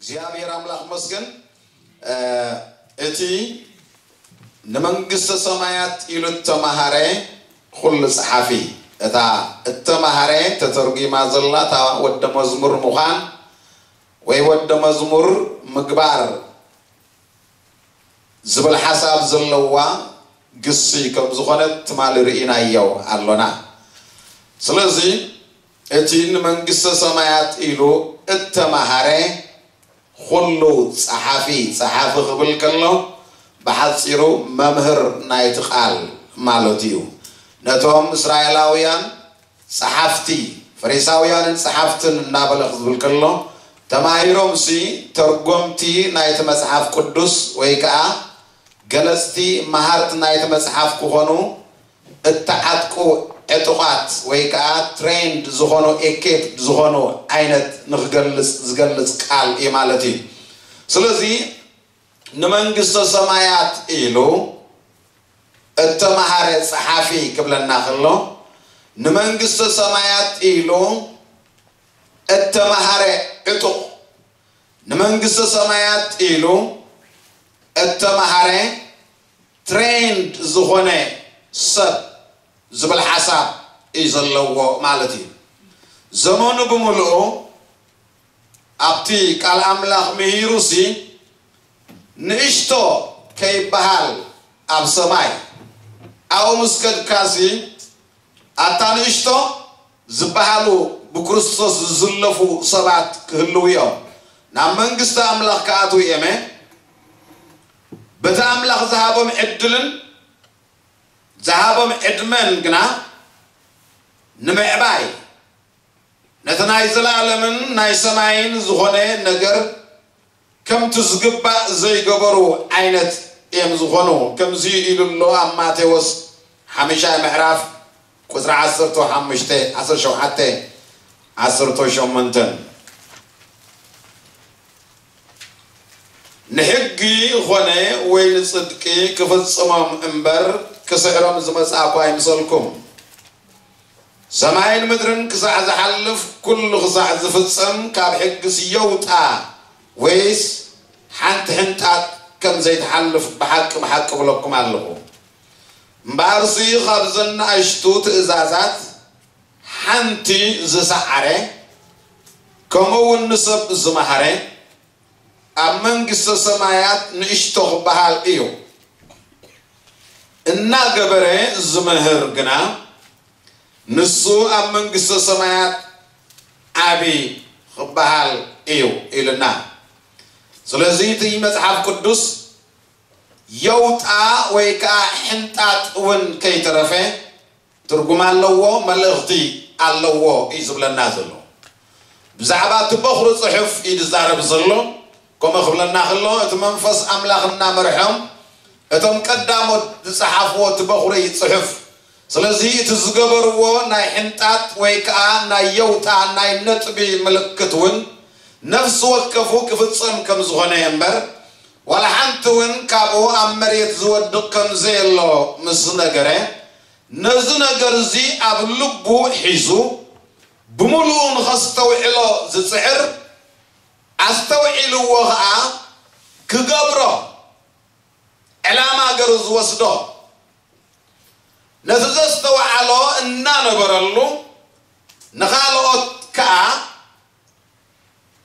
እግዚኣብሔር ኣምላኽ መስገን። እቲ ንመንግስተ ሰማያት ኢሉ እተማሃረ ኩሉ ጸሓፊ፣ እታ እተማሃረ ተተርጒማ ዘላ እታ ወደ መዝሙር ምዃን ወይ ወደ መዝሙር ምግባር ዝብል ሓሳብ ዘለዋ ግሲ ከም ዝኾነት ትማሊ ርኢናዮ ኣሎና። ስለዚ እቲ ንመንግስተ ሰማያት ኢሉ እተማሃረ ኩሉ ጸሓፊ፣ ጸሓፊ ክብል ከሎ ብሓጺሩ መምህር ናይቲ ቃል ማለት እዩ። ነቶም እስራኤላውያን ጸሓፍቲ፣ ፈሪሳውያንን ጸሓፍትን እናበለ ክዝብል ከሎ ተማሂሮምሲ ተርጎምቲ ናይቲ መጽሓፍ ቅዱስ ወይ ከኣ ገለጽቲ መሃርቲ ናይቲ መጽሓፍ ክኾኑ እተዓጥቁ ዕጡቓት ወይ ከኣ ትሬንድ ዝኾኑ ኤኬፕድ ዝኾኑ ዓይነት ንክገልጽ ዝገልጽ ቃል እዩ ማለት እዩ። ስለዚ ንመንግስተ ሰማያት ኢሉ እተማሃረ ጸሓፊ ክብለና ከሎ ንመንግስተ ሰማያት ኢሉ እተማሃረ ዕጡቕ፣ ንመንግስተ ሰማያት ኢሉ እተማሃረ ትሬንድ ዝኾነ ሰብ ዝብል ሓሳብ እዩ ዘለዎ ማለት እዩ። ዘመኑ ብምልኡ ኣብቲ ቃል ኣምላኽ ምሂሩሲ ንእሽቶ ከይበሃል ኣብ ሰማይ ኣብኡ ምስ ከድካሲ ኣታ ንእሽቶ ዝበሃሉ ብክርስቶስ ዝዝለፉ ሰባት ክህልዉ እዮም። ናብ መንግስቲ ኣምላኽ ክኣትዉ እዮም። በቲ ኣምላኽ ዝሃቦም ዕድልን ዝሃቦም ዕድመን ግና ንምዕባይ ነቲ ናይ ዘለኣለምን ናይ ሰማይን ዝኾነ ነገር ከምቲ ዝግባእ ዘይገበሩ ዓይነት እዮም ዝኾኑ። ከምዚ ኢሉ ኣሎ ኣብ ማቴዎስ ሓምሻይ ምዕራፍ ቁጽሪ ዓሰርተ ሓሙሽተ፣ ዓሰርተ ሸውዓተ፣ ዓሰርተ ሸሞንተ። ንሕጊ ኾነ ወይ ንጽድቂ ክፍጽሞም እምበር ክስዕሮም ዝመጻእኩ ኣይምሰልኩም። ሰማይን ምድርን ክሳዕ ዝሓልፍ፣ ኩሉ ክሳዕ ዝፍጸም፣ ካብ ሕግስ የውጣ ወይስ ሓንቲ ሕንጣጥ ከም ዘይትሓልፍ ብሓቂ ብሓቂ እብለኩም ኣለኹ። እምበኣርሲ ካብዘን ንኣሽቱ ትእዛዛት ሓንቲ ዝሰዓረ፣ ከምኡ እውን ንሰብ ዝመሃረ፣ ኣብ መንግስተ ሰማያት ንእሽቶ ክበሃል እዩ። እናገበረ ዝምህር ግና ንሱ ኣብ መንግስተ ሰማያት ዓቢ ክበሃል እዩ ኢልና። ስለዚ እቲ መጽሓፍ ቅዱስ የውጣ ወይ ከዓ ሕንጣጥ እውን ከይተረፈ ትርጉም ኣለዎ፣ መልእኽቲ ኣለዎ እዩ ዝብለና ዘሎ። ብዛዕባ እቲ በኹሪ ጽሑፍ እዩ ዝዛረብ ዘሎ። ከምኡ ክብለና ከሎ እቲ መንፈስ ኣምላኽ እናመርሖም እቶም ቀዳሞት ዝጸሓፍዎ እቲ በኹሪ ጽሑፍ። ስለዚ እቲ ዝገበርዎ ናይ ሕንጣጥ ወይ ከኣ ናይ የውጣ ናይ ነጥቢ ምልክት እውን ነፍሲ ወከፉ ክፍጸም ከም ዝኾነ እምበር ዋላ ሓንቲ እውን ካብኡ ኣብ መሬት ዝወድቕ ከም ዘየሎ ምስ ነገረ ነዚ ነገር እዚ ኣብ ልቡ ሒዙ ብምሉኡ ንኸስተውዕሎ ዝጽዕር ኣስተውዒልዎ ኸኣ ክገብሮ ዕላማ ገሩ ዝወስዶ ነቲ ዘስተውዓሎ እናነበረሉ ንኻልኦት ከኣ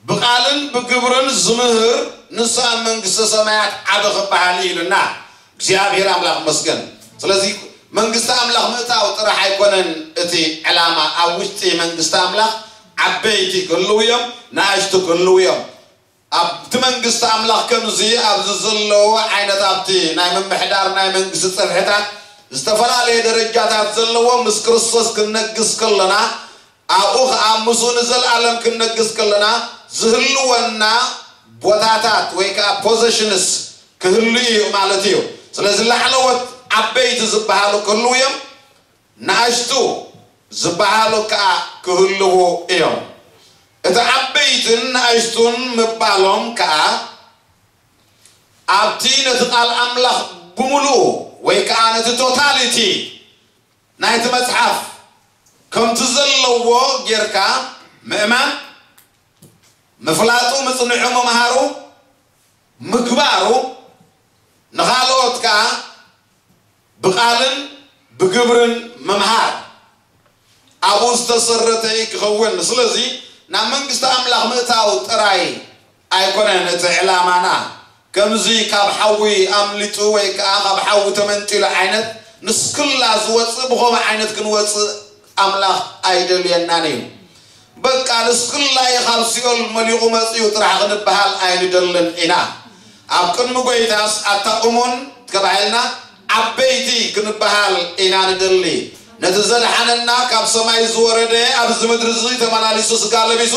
ብቓልን ብግብርን ዝምህር ንሱ ኣብ መንግስተ ሰማያት ዓቢ ክበሃል እዩ ኢሉና እግዚኣብሔር ኣምላኽ መስገን። ስለዚ መንግስቲ ኣምላኽ ምእታው ጥራሕ ኣይኮነን እቲ ዕላማ፣ ኣብ ውሽጢ መንግስቲ ኣምላኽ ዓበይቲ ክህልው እዮም፣ ንኣሽቱ ክህልው እዮም። ኣብቲ መንግስቲ ኣምላኽ ከምዚ ኣብዚ ዘለዉ ዓይነት ኣብቲ ናይ ምምሕዳር ናይ መንግስቲ ጽፍሕታት ዝተፈላለየ ደረጃታት ዘለዎ ምስ ክርስቶስ ክንነግስ ከለና ኣብኡ ኸዓ ምስኡ ንዘለኣለም ክንነግስ ከለና ዝህልወና ቦታታት ወይ ከዓ ፖዘሽንስ ክህሉ እዩ ማለት እዩ። ስለዚ ላዕለዎት ዓበይቲ ዝበሃሉ ክህልዉ እዮም፣ ንኣሽቱ ዝበሃሉ ከዓ ክህልዉ እዮም። እቲ ዓበይትን ንኣሽቱን ምባሎም ከዓ ኣብቲ ነቲ ቃል ኣምላኽ ብምሉኡ ወይ ከዓ ነቲ ቶታሊቲ ናይቲ መጽሓፍ ከምቲ ዘለዎ ጌርካ ምእማን ምፍላጡ ምጽንዑ ምምሃሩ ምግባሩ ንኻልኦት ከኣ ብቓልን ብግብርን ምምሃር ኣብኡ ዝተሰረተ ክኸውን። ስለዚ ናብ መንግስቲ ኣምላኽ ምእታው ጥራይ ኣይኮነን እቲ ዕላማና። ከምዚ ካብ ሓዊ ኣምሊጡ ወይ ከኣ ካብ ሓዊ ተመንጢሉ ዓይነት ንስክላ ዝወፅእ ብኸምኡ ዓይነት ክንወፅእ ኣምላኽ ኣይደልየናን እዩ። በቃ ንስክላ እዩ ካብ ሲኦል መሊቑ መፅኡ ጥራሕ ክንበሃል ኣይንደልን ኢና። ኣብ ቅድሚ ጎይታስ ኣታ እሙን ተባሂልና ዓበይቲ ክንበሃል ኢና ንደሊ። ነቲ ዘድሓነና ካብ ሰማይ ዝወረደ ኣብዚ ምድሪ እዚ ተመላሊሱ ስጋ ለቢሱ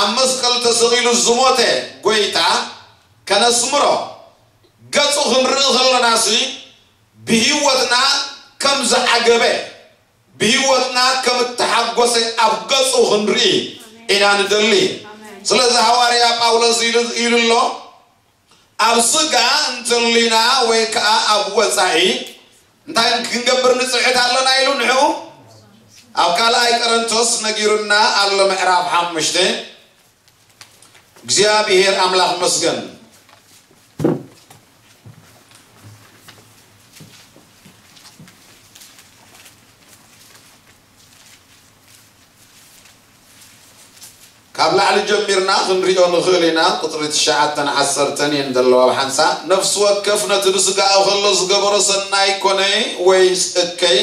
ኣብ መስቀል ተሰቒሉ ዝሞተ ጎይታ ከነስምሮ ገጹ ክንርኢ ከለናሲ ብህይወትና ከም ዝዓገበ ብህይወትና ከም እተሓጎሰ ኣብ ገጹ ክንርኢ ኢና ንደሊ። ስለዚ ሃዋርያ ጳውሎስ ኢሉ ኢሉ ኣሎ ኣብ ስጋ እንተሊና ወይ ከኣ ኣብ ወጻኢ እንታይ ክንገብር ንጽዕት ኣለና ኢሉ ንዕኡ ኣብ ካልኣይ ቆሮንቶስ ነጊሩና ኣሎ ምዕራፍ ሓሙሽተ እግዚኣብሔር ኣምላኽ መስገን። ካብ ላዕሊ ጀሚርና ክንሪኦ ንኽእል ኢና። ቁፅሪ ትሽዓተን ዓሰርተን እየን ዘለዋ። ኣብ ሓንሳ ነፍሲ ወከፍ ነቲ ብስጋኡ ከሎ ዝገበሮ ሰናይ ኮነ ወይስ እከይ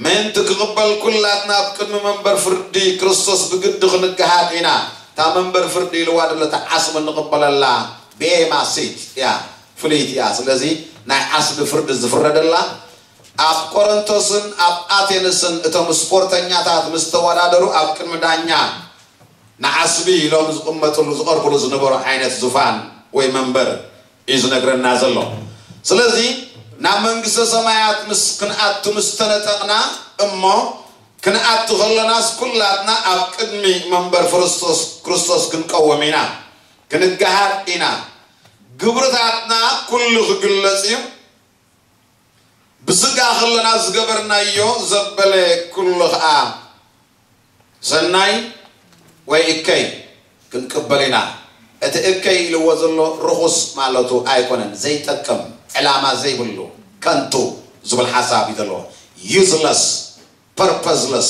ምእንቲ ክቕበል ኩላትና ኣብ ቅድሚ መንበር ፍርዲ ክርስቶስ ብግዲ ክንገሃድ ኢና። እታ መንበር ፍርዲ ኢልዋ ደሎ እታ ዓስቢ እንቕበለላ ብኤማ ሲት እያ፣ ፍልይቲ እያ። ስለዚ ናይ ዓስቢ ፍርዲ ዝፍረደላ ኣብ ቆሮንቶስን ኣብ ኣቴንስን እቶም ስፖርተኛታት ምስ ተወዳደሩ ኣብ ቅድሚ ዳኛ ንዓስቢ ኢሎም ዝቕመጥሉ ዝቐርብሉ ዝነበሩ ዓይነት ዙፋን ወይ መንበር እዩ ዝነግረና ዘሎ። ስለዚ ናብ መንግስተ ሰማያት ምስ ክንኣቱ ምስ ተነጠቕና እሞ ክንኣቱ ከለናስ ኩላትና ኣብ ቅድሚ መንበር ክርስቶስ ክርስቶስ ክንቀወም ኢና፣ ክንገሃድ ኢና። ግብርታትና ኩሉ ክግለጽ እዩ። ብስጋ ከለና ዝገበርናዮ ዘበለ ኩሉ ኸኣ ሰናይ ወይ እከይ ክንቅበል ኢና። እቲ እከይ ኢልዎ ዘሎ ርኹስ ማለቱ ኣይኮነን፣ ዘይጠቅም፣ ዕላማ ዘይብሉ፣ ከንቱ ዝብል ሓሳብ እዩ ዘለዎ። ዩዝለስ፣ ፐርፐዝለስ።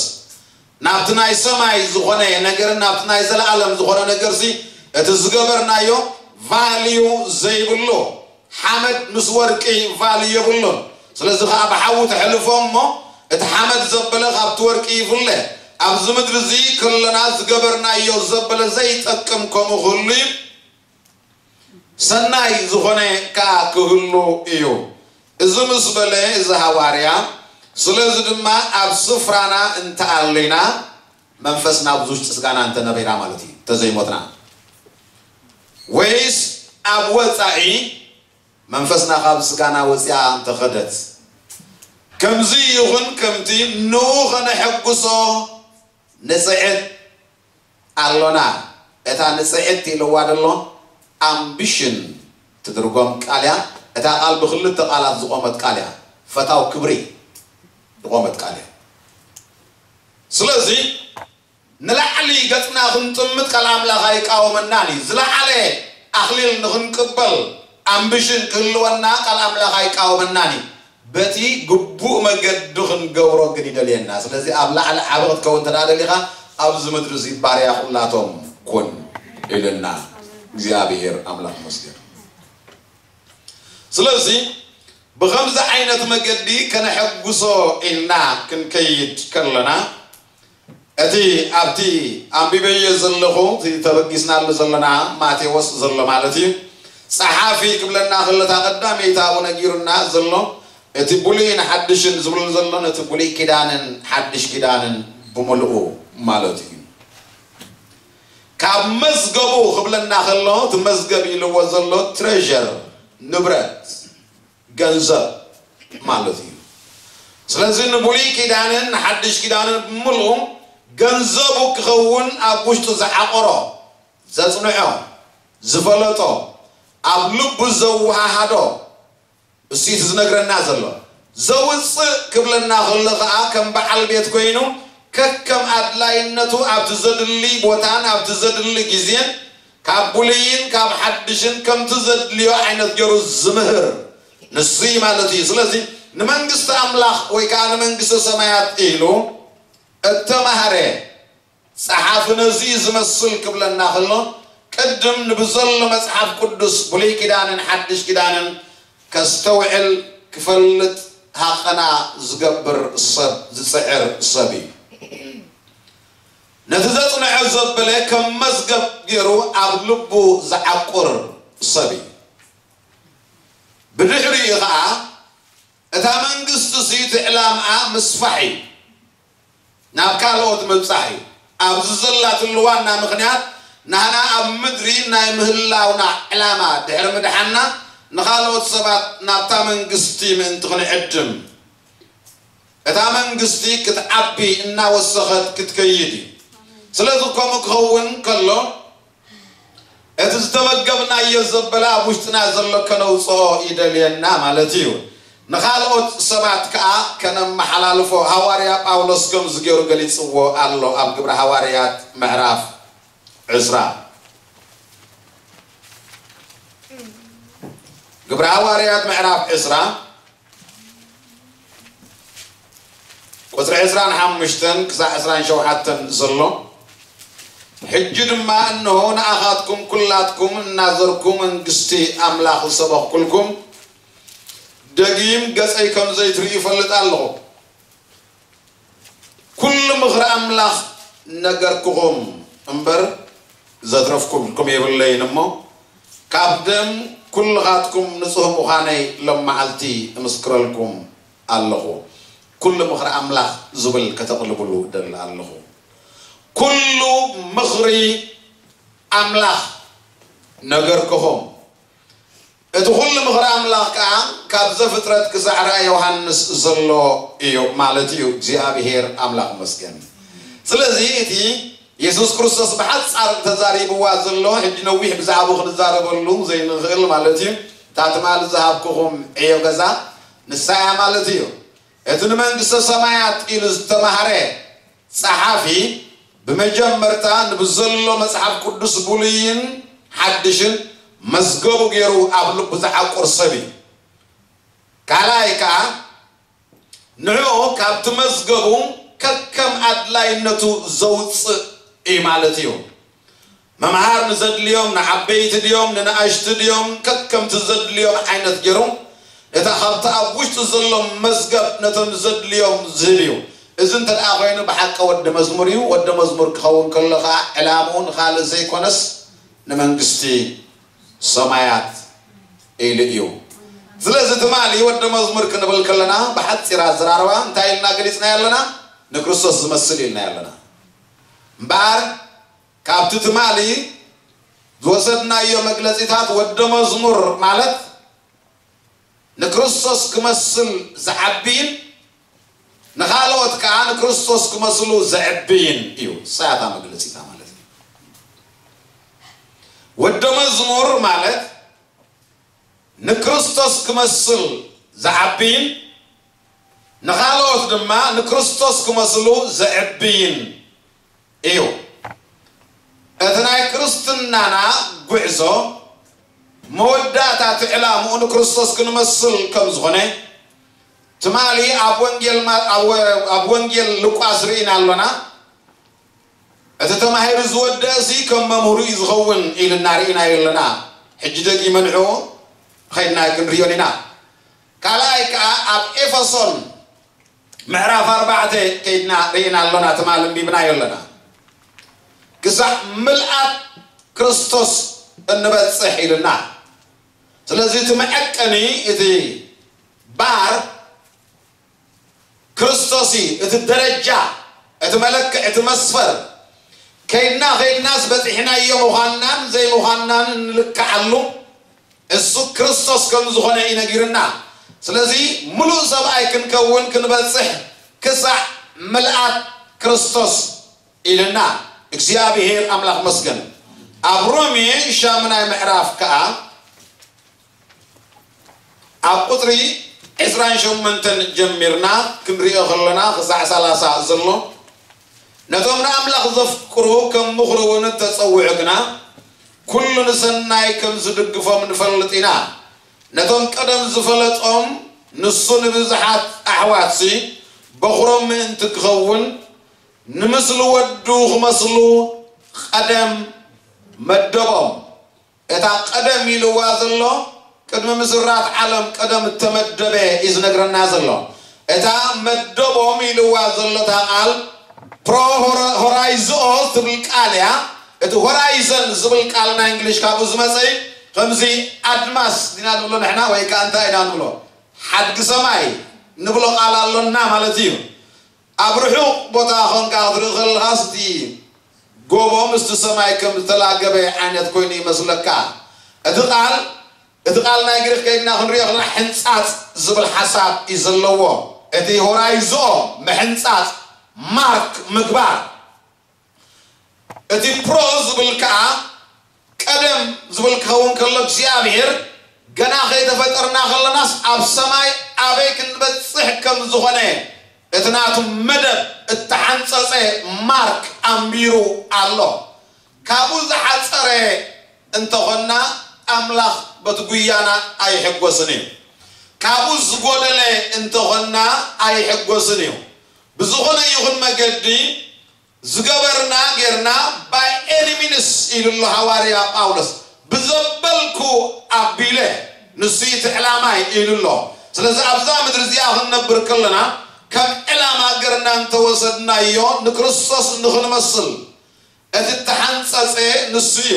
ናብቲ ናይ ሰማይ ዝኾነ ነገርን ናብቲ ናይ ዘለኣለም ዝኾነ ነገርሲ እቲ ዝገበርናዮ ቫልዩ ዘይብሉ ሓመድ ምስ ወርቂ ቫልዩ የብሉን። ስለዚ ኸዓ ብሓዊ ተሕልፎ እሞ እቲ ሓመድ ዘበለ ካብቲ ወርቂ ይፍለ። ኣብዚ ምድሪ እዚ ከለና ዝገበርናዮ ዘበለ ዘይጠቅም ከምኡ ክህሉ እዩ፣ ሰናይ ዝኾነ ከዓ ክህሉ እዩ። እዚ ምስ በለ እዚ ሃዋርያ፣ ስለዚ ድማ ኣብ ስፍራና እንተኣሊና መንፈስና ኣብዚ ውሽጢ ስጋና እንተነበራ ማለት እዩ፣ እንተዘይሞትና ወይስ ኣብ ወፃኢ መንፈስና ካብ ስጋና ወፂኣ እንተኸደት፣ ከምዚ ይኹን ከምቲ ንኡ ኸነሐጉሶ ንፅዕት ኣሎና። እታ ንፅዕት ኢልዋ ደሎ ኣምቢሽን ትድርጎም ቃል እያ። እታ ቃል ብክልተ ቃላት ዝቆመት ቃል እያ። ፈታው ክብሪ ዝቆመት ቃል እያ። ስለዚ ንላዕሊ ገጽና ክንጥምት ቃል ኣምላኽ ኣይቃወመናን እዩ። ዝለዓለ ኣኽሊል ንኽንቅበል ኣምቢሽን ክህልወና ቃል ኣምላኽ ኣይቃወመናን እዩ። በቲ ግቡእ መገዲ ክንገብሮ ግን ይደልየና። ስለዚ ኣብ ላዕሊ ዓቢ ክትከውን እንተ ደኣ ደሊኻ ኣብዚ ምድሪ እዚ ባርያ ኩላቶም ኩን ኢልና እግዚኣብሔር ኣምላኽ መስገን። ስለዚ ብኸምዚ ዓይነት መገዲ ከነሐጉሶ ኢልና ክንከይድ ከለና እቲ ኣብቲ ኣንቢበዮ ዘለኹ እቲ ተበጊስናሉ ዘለና ማቴዎስ ዘሎ ማለት እዩ። ጸሓፊ ክብለና ከሎ እታ ቀዳመይቲ ኣብኡ ነጊሩና ዘሎ እቲ ብሉይን ሓድሽን ዝብል ዘሎ ነቲ ብሉይ ኪዳንን ሓድሽ ኪዳንን ብምልኡ ማለት እዩ። ካብ መዝገቡ ክብለና ከሎ እቲ መዝገብ ኢልዎ ዘሎ ትሬዠር ንብረት ገንዘብ ማለት እዩ። ስለዚ ንብሉይ ኪዳንን ንሓድሽ ኪዳንን ብምልኡ ገንዘቡ ክኸውን ኣብ ውሽጡ ዝዓቆሮ፣ ዘጽንዖ፣ ዝፈለጦ፣ ኣብ ልቡ ዘወሃሃዶ እሱ እቲ ዝነግረና ዘሎ። ዘውፅእ ክብለና ከሎ ከዓ ከም በዓል ቤት ኮይኑ ከከም ኣድላይነቱ ኣብቲ ዘድሊ ቦታን ኣብቲ ዘድሊ ግዜን ካብ ብሉይን ካብ ሓድሽን ከምቲ ዘድልዮ ዓይነት ገይሩ ዝምህር ንሱ እዩ ማለት እዩ። ስለዚ ንመንግስቲ ኣምላኽ ወይ ከዓ ንመንግስቲ ሰማያት ኢሉ እተማህረ ጸሓፊ ነዚ እዩ ዝመስል ክብለና ከሎ፣ ቅድም ንብዘሎ መጽሓፍ ቅዱስ ብሉይ ኪዳንን ሓድሽ ኪዳንን ከስተውዕል፣ ክፈልጥ፣ ሃቐና ዝገብር ሰብ፣ ዝጽዕር ሰብ እዩ። ነቲ ዘጽንዖ ዘበለ ከም መዝገብ ገይሩ ኣብ ልቡ ዝዓቁር ሰብ እዩ። ብድሕሪኡ ኸኣ እታ መንግስቲ እዚ እቲ ዕላምኣ ምስፋሕ እዩ፣ ናብ ካልኦት ምብጻሕ እዩ። ኣብዚ ዘላትሉ ዋና ምኽንያት ናህና ኣብ ምድሪ ናይ ምህላውና ዕላማ ድሕሪ ምድሓና ንኻልኦት ሰባት ናብታ መንግስቲ ምእንቲ ክንዕድም፣ እታ መንግስቲ ክትዓቢ እናወሰኸት ክትከይድ እዩ። ስለዚ ከምኡ ክኸውን ከሎ እቲ ዝተመገብናዮ ዘበለ ኣብ ውሽጥና ዘሎ ከነውፅኦ ይደልየና ማለት እዩ። ንኻልኦት ሰባት ከዓ ከነመሓላልፎ ሃዋርያ ጳውሎስ ከምዚ ገይሩ ገሊፅዎ ኣሎ ኣብ ግብረ ሃዋርያት ምዕራፍ ዕስራ። ግብረ ሃዋርያት ምዕራፍ ዕስራ ቁፅሪ ዕስራን ሓሙሽተን ክሳዕ ዕስራን ሸውዓተን ዘሎ። ሕጂ ድማ እንሆ ንኣኻትኩም ኩላትኩም እናዘርኩ መንግስቲ ኣምላኽ ዝሰበኽኩልኩም ደጊም ገፀይ ከም ዘይትርእዩ ይፈልጥ ኣለኹ። ኩሉ ምኽሪ ኣምላኽ ነገርኩኹም እምበር ዘትረፍኩልኩም የብለይን እሞ፣ ካብ ደም ኩልኻትኩም ንጹህ ምዃነይ ሎም መዓልቲ እምስክረልኩም ኣለኹ። ኩሉ ምኽሪ ኣምላኽ ዝብል ከተቕልብሉ እደሊ ኣለኹ። ኩሉ ምኽሪ ኣምላኽ ነገርኩኹም። እቲ ኩሉ ምኽሪ ኣምላኽ ከኣ ካብ ዘፍጥረት ክሳዕ ራእይ ዮሃንስ ዘሎ እዩ ማለት እዩ። እግዚኣብሔር ኣምላኽ መስገን። ስለዚ እቲ የሱስ ክርስቶስ ብሓጻር ተዛሪብዋ ዘሎ፣ ሕጂ ነዊሕ ብዛዕባኡ ክንዛረበሉ ዘይንኽእል ማለት እዩ። እታ ትማሊ ዝሃብኩኹም ዕዮ ገዛ ንሳ እያ ማለት እዩ። እቲ ንመንግስተ ሰማያት ኢሉ ዝተማህረ ጸሓፊ ብመጀመርታ ንብዘሎ መጽሓፍ ቅዱስ ብሉይን ሓድሽን መዝገቡ ገይሩ ኣብ ልቡ ዝዓቁር ሰብ እዩ። ካልኣይ ከኣ ንዕኡ ካብቲ መዝገቡ ከከም ኣድላይነቱ ዘውጽእ እዩ ማለት እዩ። መምሃር ንዘድልዮም፣ ንዓበይቲ ድዮም ንንኣሽቱ ድዮም፣ ከከምቲ ዘድልዮም ዓይነት ገይሩ ነታ ካብቲ ኣብ ውሽጡ ዘሎ መዝገብ ነቶም ዘድልዮም ዝህብ እዩ። እዚ እንተ ደኣ ኮይኑ ብሓቂ ወዲ መዝሙር እዩ። ወዲ መዝሙር ክኸውን ከሎ ኸዓ ዕላምኡ ንኻልእ ዘይኮነስ ንመንግስቲ ሰማያት ኢሉ እዩ። ስለዚ ትማሊ ወዲ መዝሙር ክንብል ከለና ብሓጺር ኣዘራርባ እንታይ ኢልና ገሊጽናዮ ኣለና? ንክርስቶስ ዝመስል ኢልናዮ ኣለና። እምበኣር ካብቲ ትማሊ ዝወሰድናዮ መግለጺታት ወዲ መዝሙር ማለት ንክርስቶስ ክመስል ዝዓብይን ንኻልኦት ከኣ ንክርስቶስ ክመስሉ ዘዕብይን እዩ። እሳ እያ እታ መግለጺታ ማለት እዩ። ወዲ መዝሙር ማለት ንክርስቶስ ክመስል ዝዓብይን ንኻልኦት ድማ ንክርስቶስ ክመስሉ ዘዕብይን እዩ። እቲ ናይ ክርስትናና ጉዕዞ መወዳእታ እቲ ዕላምኡ ንክርስቶስ ክንመስል ከም ዝኾነ ትማሊ ኣብ ወንጌል ማ-፣ ኣብ ወ-፣ ኣብ ወንጌል ሉቃስ ርኢና ኣሎና። እቲ ተማሂሩ ዝወደእሲ ከም መምህሩ እዩ ዝኸውን ኢልና ርኢናዮ ኣለና። ሕጂ ደጊመ ንዕኡ ኸይድና ክንርእዮን ኢና። ካልኣይ ከኣ ኣብ ኤፌሶን ምዕራፍ ኣርባዕተ ከይድና ርኢና ኣሎና፣ ትማሊ ኣንቢብናዮ ኣለና። ክሳዕ ምልኣት ክርስቶስ እንበጽሕ ኢልና። ስለዚ እቲ መዐቀኒ፣ እቲ ባር ክርስቶስ እዩ፣ እቲ ደረጃ፣ እቲ መለክዕ፣ እቲ መስፈር። ከይድና ከይድናስ በጺሕናዮ ምዃንናን ዘይምዃንናን እንልክዓሉ እሱ ክርስቶስ ከም ዝኾነ እዩ ነጊርና። ስለዚ ምሉእ ሰብኣይ ክንከውን ክንበጽሕ ክሳዕ ምልኣት ክርስቶስ ኢልና እግዚኣብሔር ኣምላኽ መስገን። ኣብ ሮሜ ሻምናይ ምዕራፍ ከኣ ኣብ ቁጽሪ ዕስራን ሸሞንተን ጀሚርና ክንሪኦ ከለና ክሳዕ ሰላሳ ዘሎ፣ ነቶም ንኣምላኽ ዘፍቅሩ ከም ምኽሩ እውን እተጸውዑ ግና ንሰናይ ከም ዝድግፎም ንፈልጥ ኢና። ነቶም ቀደም ዝፈለጦም ንሱ ንብዙሓት ኣሕዋትሲ በኹሮም ምእንቲ ክኸውን ንምስሊ ወዱ ክመስሉ ቀደም መደቦም። እታ ቀደም ኢልዋ ዘሎ ቅድሚ ምስራት ዓለም ቀደም እተመደበ እዩ ዝነግረና ዘሎ። እታ መደቦም ኢልዋ ዘሎ እታ ቃል ፕሮ ሆራይዝኦ ትብል ቃል እያ። እቲ ሆራይዘን ዝብል ቃል ናይ እንግሊሽ ካብኡ ዝመፀ እዩ። ከምዚ ኣድማስ ዲና ንብሎ ንሕና ወይ ከዓ እንታይ ኢና ንብሎ ሓድጊ ሰማይ ንብሎ ቃል ኣሎና ማለት እዩ። ኣብ ርሑቕ ቦታ ኾንካ ክትርኢ ከለኻስ እቲ ጎቦ ምስቲ ሰማይ ከም ዝተላገበ ዓይነት ኮይኑ ይመስለካ። እቲ ቃል እቲ ቃል ናይ ግሪክ ከይድና ክንሪኦ ከለና ሕንጻጽ ዝብል ሓሳብ እዩ ዘለዎ። እቲ ሆራይዝኦ ምሕንጻጽ ማርክ ምግባር። እቲ ፕሮ ዝብል ከዓ ቀደም ዝብል ክኸውን ከሎ እግዚኣብሔር ገና ከይተፈጠርና ከለናስ ኣብ ሰማይ ኣበይ ክንበፅሕ ከም ዝኾነ እቲ ናቱ መደብ እተሓንፀፀ ማርክ ኣንቢሩ ኣሎ። ካብኡ ዝሓፀረ እንተኾንና ኣምላኽ በቲ ጉያና ኣይሕጎስን እዩ። ካብኡ ዝጎደለ እንተኾንና ኣይሕጎስን እዩ። ብዝኾነ ይኹን መገዲ ዝገበርና ጌርና by any means ኢሉ ኣሎ ሃዋርያ ጳውሎስ። ብዘበልኩ ኣቢለ ንሱ እቲ ዕላማይ ኢሉ ኣሎ። ስለዚ ኣብዛ ምድሪ እዚኣ ክንነብር ከለና ከም ዕላማ ገርና እንተወሰድናዮ ንክርስቶስ ንክንመስል እቲ እተሓንጸጸ ንሱ እዩ።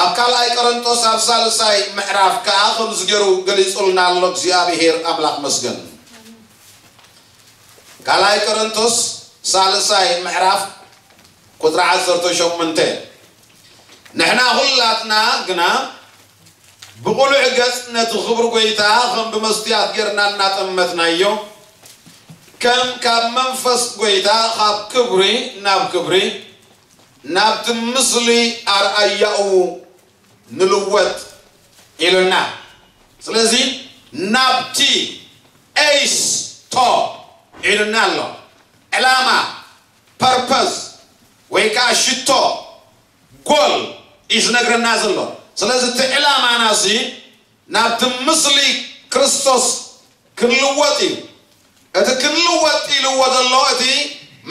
ኣብ ካልኣይ ቆሮንቶስ ኣብ ሳልሳይ ምዕራፍ ከኣ ከምዚ ገይሩ ገሊጹልና ኣሎ እግዚኣብሔር ኣምላኽ መስገን። ካልኣይ ቆሮንቶስ ሳልሳይ ምዕራፍ ቁጽሪ ዓሰርተ ሸሞንተ ንሕና ኩላትና ግና ብቕሉዕ ገጽ ነቲ ክብሪ ጐይታ ኸም ብመስትያት ጌርና እናጠመትናዮ፣ ከም ካብ መንፈስ ጐይታ ኻብ ክብሪ ናብ ክብሪ፣ ናብቲ ምስሊ ኣርኣያኡ ንልወጥ ኢሉና። ስለዚ ናብቲ ኤይስቶ ኢሉና ኣሎ። ዕላማ፣ ፐርፐዝ ወይ ከዓ ሽቶ፣ ጎል እዩ ዝነግረና ዘሎ። ስለዚ እቲ ዕላማና ሲ ናብቲ ምስሊ ክርስቶስ ክንልወጥ እዩ። እቲ ክንልወጥ ኢልዎ ዘሎ እቲ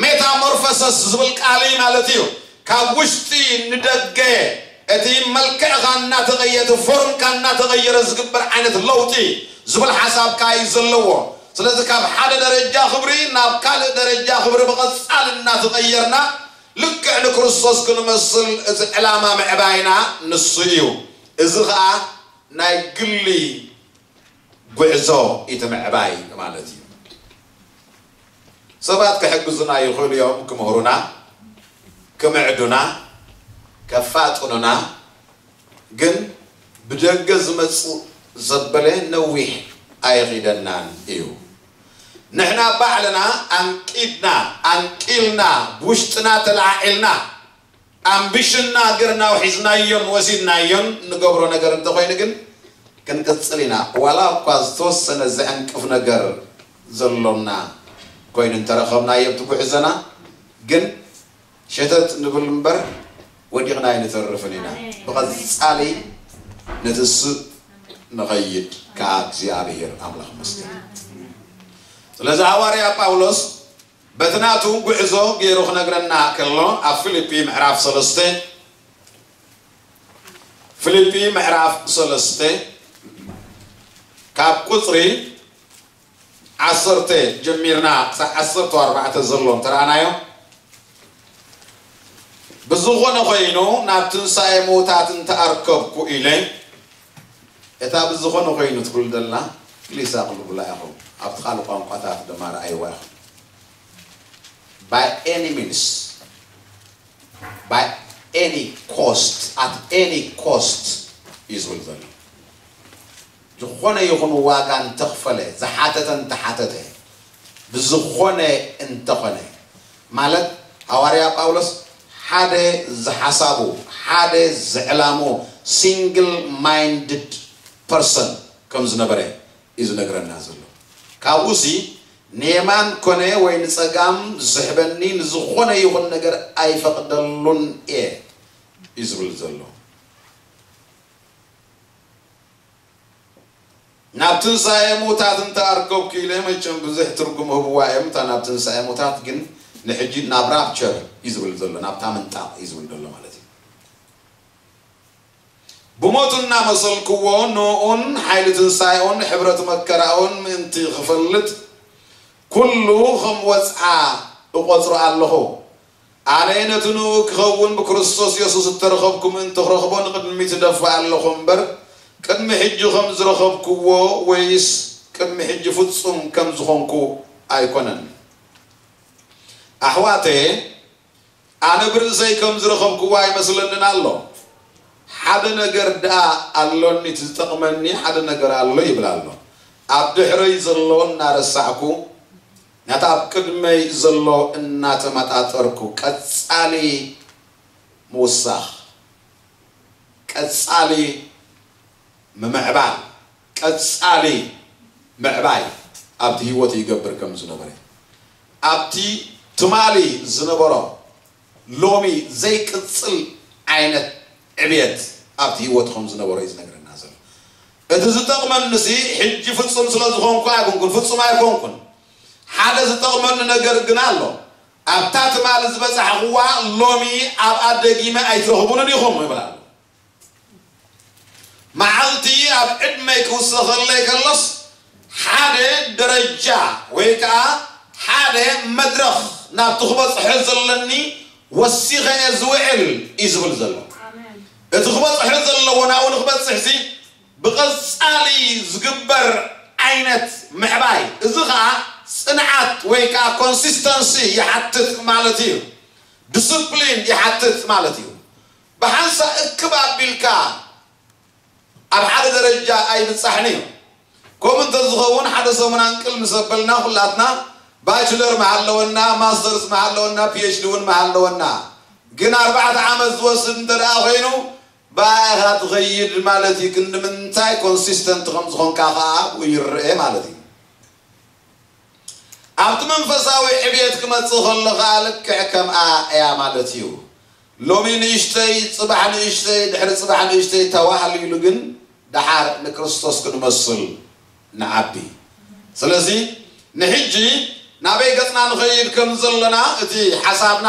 ሜታሞርፎሰስ ዝብል ቃል እዩ ማለት እዩ። ካብ ውሽጢ ንደገ እቲ መልክዕካ እናተቐየ እቲ ፎርምካ እናተቐየረ ዝግበር ዓይነት ለውጢ ዝብል ሓሳብካ እዩ ዘለዎ። ስለዚ ካብ ሓደ ደረጃ ክብሪ ናብ ካልእ ደረጃ ክብሪ ብቐጻሊ እናተቐየርና ልክዕ ንክርስቶስ ክንመስል እቲ ዕላማ ምዕባይና ንሱ እዩ። እዚ ኸኣ ናይ ግሊ ጉዕዞ እቲ ምዕባይ ማለት እዩ። ሰባት ክሕግዙና ይኽእሉ እዮም፣ ክምህሩና፣ ክምዕዱና፣ ከፋጥኑና። ግን ብደገ ዝመጽእ ዘበለ ነዊሕ ኣይኺደናን እዩ። ንሕና ባዕልና ኣንቂድና፣ ኣንቂልና፣ ብውሽጥና ተለዓዒልና ኣምቢሽንና ገርናው ሒዝናዮን ወሲድናዮን ንገብሮ ነገር እንተኾይኑ ግን ክንቅጽል ኢና። ዋላ እኳ ዝተወሰነ ዘዕንቅፍ ነገር ዘሎና ኮይኑ እንተረኸብናዮ ኣብቲ ጉዕዞና ግን ሸተት ንብል እምበር ወዲቕና ኣይንተርፍን ኢና። ብቐጻሊ ነቲ ስእ ንኸይድ ከኣ እግዚኣብሔር ኣምላኽ መስገን። ስለዚ ሃዋርያ ጳውሎስ በቲ ናቱ ጉዕዞ ገይሩ ክነግረና ከሎ ኣብ ፊልጲ ምዕራፍ ሰለስተ ፊልጲ ምዕራፍ ሰለስተ ካብ ቁጽሪ ዓሰርተ ጀሚርና ክሳብ ዓሰርተ ኣርባዕተ ዘሎ እንተረኣናዮ ብዝኾነ ኮይኑ ናብ ትንሳኤ ምውታት እንተኣርከብኩ ኢለ እታ ብዝኾነ ኮይኑ ትብል ዘላ ክሊሳ ክልብላ ኢኹም ኣብቲ ካልእ ቋንቋታት ድማ ረኣይዋ ኢኹም። By any means, by any cost, at any cost እዩ ዝብል ዘሎ። ዝኾነ ይኹን ዋጋ እንተኽፈለ ዝሓተተ እንተሓተተ ብዝኾነ እንተኾነ ማለት ሃዋርያ ጳውሎስ ሓደ ዝሓሳቡ ሓደ ዝዕላሙ ሲንግል ማይንድድ ፐርሰን ከም ዝነበረ እዩ ዝነግረና ዘሎ። ካብኡ ሲ ንየማን ኮነ ወይ ንጸጋም ዝስሕበኒ ንዝኾነ ይኹን ነገር ኣይፈቕደሉን እየ እዩ ዝብል ዘሎ። ናብ ትንሳኤ ሙታት እንተ ኣርከብኩ ኢለ፣ መቸም ብዙሕ ትርጉም ህብዋ እዮም። እታ ናብ ትንሳኤ ሙታት ግን ንሕጂ ናብ ራፕቸር እዩ ዝብል ዘሎ፣ ናብታ ምንጣቕ እዩ ዝብል ዘሎ ማለት እዩ። ብሞቱ እናመሰልክዎ፣ ንኡን ሓይሊ ትንሳኤኡን ሕብረት መከራኡን ምእንቲ ክፈልጥ፣ ኩሉ ከም ወጽዓ እቖጽሮ ኣለኹ። ኣነ ነቲ ንኡ ክኸውን ብክርስቶስ የሱስ እተረኸብኩ ምእንቲ ክረኽቦ ንቕድሚት እደፍእ ኣለኹ እምበር፣ ቅድሚ ሕጂ ከም ዝረኸብክዎ ወይስ ቅድሚ ሕጂ ፍጹም ከም ዝኾንኩ ኣይኮነን። ኣሕዋተየ፣ ኣነ ብርእሰይ ከም ዝረኸብክዎ ኣይመስለንን ኣሎ። ሓደ ነገር ደኣ ኣሎኒ፣ እቲ ዝጠቕመኒ ሓደ ነገር ኣሎ ይብል ኣሎ። ኣብ ድሕረይ ዘሎ እናረሳዕኩ፣ ነቲ ኣብ ቅድመይ ዘሎ እናተመጣጠርኩ፣ ቀጻሊ ምውሳኽ፣ ቀጻሊ ምምዕባል፣ ቀጻሊ ምዕባይ ኣብቲ ህይወቱ ይገብር ከም ዝነበረ፣ ኣብቲ ትማሊ ዝነበሮ ሎሚ ዘይቅጽል ዓይነት ዕብየት ኣብቲ ህይወቱ ከም ዝነበሮ እዩ ዝነግረና ዘሎ። እቲ ዝጠቕመንሲ ሕጂ ፍጹም ስለ ዝኾንኩ ኣይኮንኩን፣ ፍጹም ኣይኮንኩን። ሓደ ዝጠቕመኒ ነገር ግን ኣሎ። ኣብታ ትማሊ ዝበጻሕኽዋ ሎሚ ኣብኣ ደጊመ ኣይትረኽቡንን ኢኹም ይብል ኣሎ። መዓልቲ ኣብ ዕድመይ ክውሰኸለይ ከሎስ፣ ሓደ ደረጃ ወይ ከኣ ሓደ መድረኽ ናብቲ ክበጽሖ ዘለኒ ወሲኸ እየ ዝውዕል እዩ ዝብል ዘሎ። እቲ ክበጽሖ ዘለዎ ናብኡ ንክበጽሕሲ ብቐጻሊ ዝግበር ዓይነት ምዕባይ፣ እዚ ኸኣ ጽንዓት ወይ ከኣ ኮንሲስተንሲ ይሓትት ማለት እዩ። ዲስፕሊን ይሓትት ማለት እዩ። ብሓንሳእ እክብ ኣቢልካ ኣብ ሓደ ደረጃ ኣይብጻሕን እዩ። ከምኡ እንተዝኸውን ሓደ ሰሙን ኣንቅል ምስ ኣበልና ኩላትና ባችለር ምሃለወና፣ ማስተርስ ምሃለወና፣ ፒኤችዲ እውን ምሃለወና። ግን ኣርባዕተ ዓመት ዝወስድ እንተ ደኣ ኮይኑ ብኣኻ ትኸይድ ማለት እዩ። ክንዲ ምንታይ ኮንሲስተንት ከም ዝኾንካ ኸኣ ይረአ ማለት እዩ። ኣብቲ መንፈሳዊ ዕብየት ክመጽእ ከሎ ኸኣ ልክዕ ከምኣ እያ ማለት እዩ። ሎሚ ንእሽተይ፣ ጽባሕ ንእሽተይ፣ ድሕሪ ጽባሕ ንእሽተይ ተባህሊሉ ግን ደሓር ንክርስቶስ ክንመስል ንዓቢ። ስለዚ ንሕጂ ናበይ ገጽና ንኸይድ ከም ዘለና እቲ ሓሳብና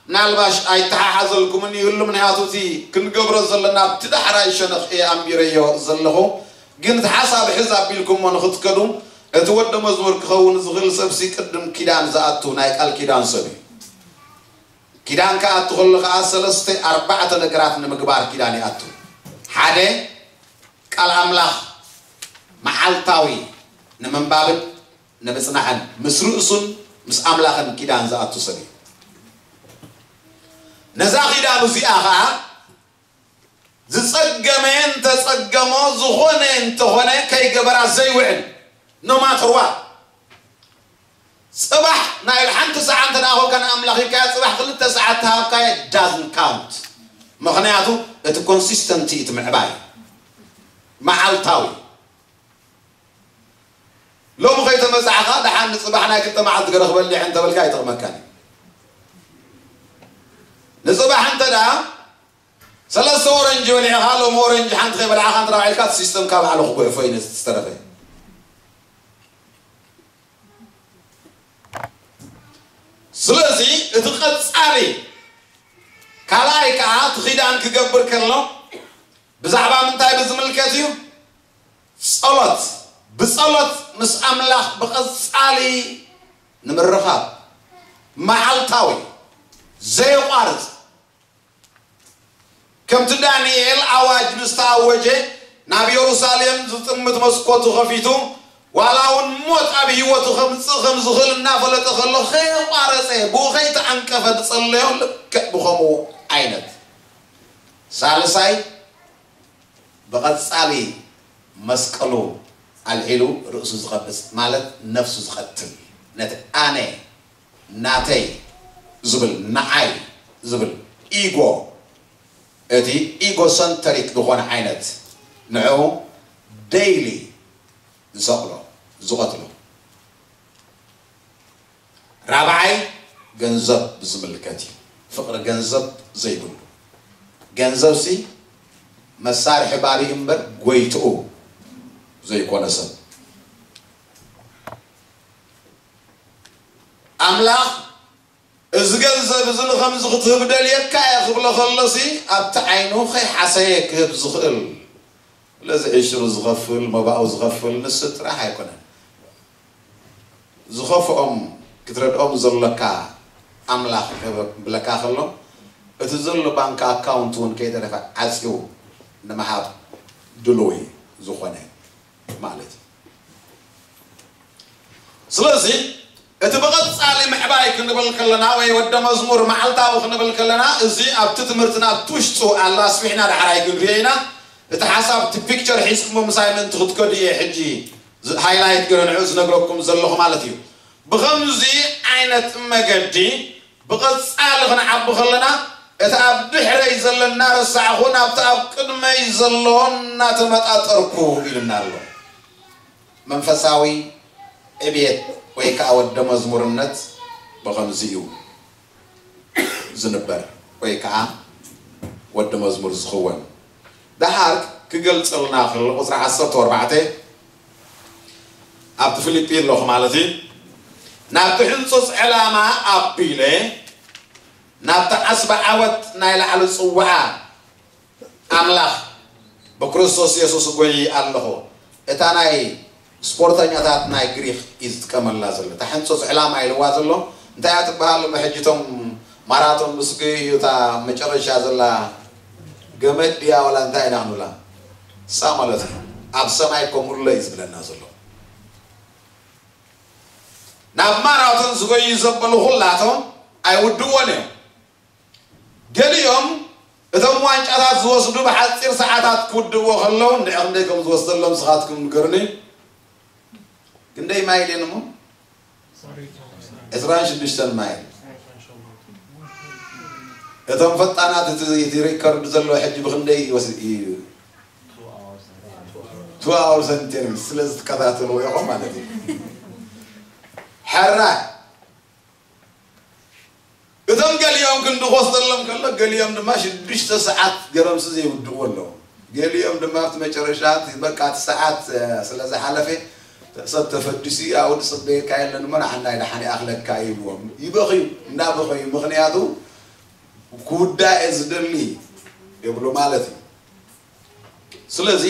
ምናልባሽ ኣይተሓሓዘልኩምን ይህሉ፣ ምክንያቱ እቲ ክንገብሮ ዘለና ኣብቲ ዳሕራይ ሸነኽ እየ ኣንቢረዮ ዘለኹ። ግን እቲ ሓሳብ ሕዝ ኣቢልኩሞ ንኽትከዱ፣ እቲ ወደ መዝሙር ክኸውን ዝኽእል ሰብሲ ቅድም ኪዳን ዝኣቱ ናይ ቃል ኪዳን ሰብ እዩ። ኪዳን ክኣቱ ከሎ ከኣ ሰለስተ ኣርባዕተ ነገራት ንምግባር ኪዳን ይኣቱ። ሓደ፣ ቃል ኣምላኽ መዓልታዊ ንምንባብን ንምጽናሕን ምስ ርእሱን ምስ ኣምላኽን ኪዳን ዝኣቱ ሰብ እዩ። ነዛ ኪዳኑ እዚኣ ከኣ ዝጸገመ እንተጸገሞ፣ ዝኾነ እንተኾነ ከይገበራ ዘይውዕል፣ no matter what። ጽባሕ ናይ ሓንቲ ሰዓት እንተ ደኣ ኮንካ ንኣምላኽ ሂብካዮ፣ ጽባሕ ክልተ ሰዓት ተሃብካዮ፣ doesn't count። ምኽንያቱ እቲ ኮንሲስተንቲ እቲ ምዕባይ መዓልታዊ። ሎሚ ከይተመጻዕኻ፣ ደሓን ንጽባሕ ናይ ክልተ መዓልቲ ገለ ክበልዕ እንተበልካ ኣይጠቕመካን እዩ። ንጽባሕ እንተ ደኣ ሰለስተ ኦረንጅ በሊዕኻ፣ ሎሚ ኦረንጅ ሓንቲ ከይበላዕኻ እንተ ደኣ ውዒልካ፣ እቲ ሲስተምካ ባዕሉ ክጉሕፎ እዩ ነቲ ዝተረፈ። ስለዚ እቲ ቀጻሊ ካልኣይ ከኣ እቲ ኺዳን ክገብር ከሎ ብዛዕባ ምንታይ ብዝምልከት እዩ? ጸሎት። ብጸሎት ምስ ኣምላኽ ብቐጻሊ ንምርኻብ፣ መዓልታዊ፣ ዘየቋርጽ። ከምቲ ዳንኤል ኣዋጅ ምስ ተኣወጀ፣ ናብ የሩሳሌም ዝጥምት መስኮቱ ኸፊቱ፣ ዋላ እውን ሞት ኣብ ህይወቱ ኸምጽእ ከም ዝኽእል እናፈለጠ ኸሎ፣ ኸየቋረጸ፣ ብኡ ኸይተዓንቀፈ ዝጸለዮ፣ ልክዕ ብኸምኡ ዓይነት። ሳልሳይ፣ ብቐጻሊ መስቀሉ ኣልዒሉ ርእሱ ዝቐብጽ፣ ማለት ነፍሱ ዝቐትል፣ ነቲ ኣነ፣ ናተይ ዝብል፣ ንዓይ ዝብል ኢጎ፣ እቲ ኢጎሰንተሪክ ዝኾነ ዓይነት፣ ንዕኡ ደይሊ ዝሰቕሎ፣ ዝቐትሎ። ራብዓይ፣ ገንዘብ ብዝምልከት እዩ። ፍቕሪ ገንዘብ ዘይብሉ። ገንዘብሲ መሳርሒ ባሪኡ እምበር ጎይትኡ ዘይኮነ ሰብ። ኣምላኽ፣ "እዚ ገንዘብ እዚ ንኸምዚ ክትህብ ደልየካ እየ" ክብሎ ከሎሲ፣ ኣብቲ ዓይኑ ከይሓሰየ ክህብ ዝኽእል፣ ስለዚ ዕሽሩ ዝኸፍል፣ መባኡ ዝኸፍል ንሱ ጥራሕ ኣይኮነን። ዝኸፍኦም ክትረድኦም ዘሎካ ኣምላኽ ክብለካ ከሎ፣ እቲ ዘሎ ባንክ ኣካውንት እውን ከይተረፈ ዓጽዩ ንምሃብ ድሉው ዝኾነ ማለት እዩ። ስለዚ እቲ ብቐጻሊ ምዕባይ ክንብል ከለና ወይ ወደ መዝሙር መዓልታዊ ክንብል ከለና፣ እዚ ኣብቲ ትምህርትና ኣብቲ ውሽጡ ኣሎ፣ ኣስፊሕና ዳሕራይ ክንሪኦ ኢና። እቲ ሓሳብ፣ እቲ ፒክቸር ሒዝኩሞ ምሳይ ምእንቲ ክትከዱ እየ ሕጂ ዝ-፣ ሃይላይት ገለ ንዕኡ ዝነግረኩም ዘለኹ ማለት እዩ። ብኸምዚ ዓይነት መገዲ ብቐጻሊ ክንዓቢ ከለና፣ እቲ ኣብ ድሕረይ ዘሎ እናረሳዕኹ ናብቲ ኣብ ቅድመይ ዘሎ እናተመጣጠርኩ ኢሉና ኣሎ። መንፈሳዊ ዕብየት ወይ ከዓ ወደ መዝሙርነት ብኸምዚ እዩ ዝንበር ወይ ከዓ ወደ መዝሙር ዝኽወን። ደሓር ክገልጸልና ከሎ ቁጽሪ ዓሰርተ ኣርባዕተ ኣብቲ ፊልጲ ኣለኹ ማለት እዩ። "ናብቲ ሕንጹጽ ዕላማ ኣቢለ ናብቲ ዓስቢ ዓወት ናይ ላዕሊ ጽውዓ ኣምላኽ ብክርስቶስ የሱስ እጎይ ኣለኹ።" እታ ናይ ስፖርተኛታት ናይ ግሪክ እዩ ዝጥቀመላ ዘሎ። እታ ሕንጹጽ ዕላማ ኢልዋ ዘሎ እንታይ እያ ትበሃል? እሞ ሕጂ እቶም ማራቶን ምስ ገዩ እታ መጨረሻ ዘላ ገመድ ድያ ዋላ እንታይ ኢና ክንብላ? እሳ ማለት እዩ። ኣብ ሰማይ ከምኡለ እዩ ዝብለና ዘሎ። ናብ ማራቶን ዝጎዩ ዘበሉ ኩላቶም ኣይውድዎን እዮም። ገሊኦም እቶም ዋንጫታት ዝወስዱ ብሓጺር ሰዓታት ክውድእዎ ከለዉ፣ እንድዒ ክንደይ ከም ዝወስደሎም ንስኻትኩም ንገሩኒ። ክንደይ ማይል እየን እሞ? ዕስራን ሽዱሽተን ማይል። እቶም ፈጣናት፣ እቲ፣ እቲ ሪከርድ ዘለዎ ሕጂ ብክንደይ ይወስ-፣ እዩ? ቱ ኣወርስ ን ቴን ሚኒትስ። ስለ ዝትከታተልዎ ኢኹም ማለት እዩ። ሕራይ። እቶም ገሊኦም ክንዲ ክወስደሎም ከሎ፣ ገሊኦም ድማ ሽዱሽተ ሰዓት ገረምሲ ዘይውድእዎ ኣለዉ። ገሊኦም ድማ ኣብቲ መጨረሻ፣ በቃ፣ እቲ ሰዓት፣ እ፣ ስለ ዝሓለፈ፣ ሰብ ተፈዲሱ እዩ፣ ኣብኡ ዝጽበየካ የለን እሞ፣ ንዓናይ ደሓን ይኣኽለካ ይብልዎም። ይበኽዩ፣ እንዳበኸዩ፣ ምኽንያቱ ክውዳእ እየ ዝደሊ ይብሉ ማለት እዩ። ስለዚ፣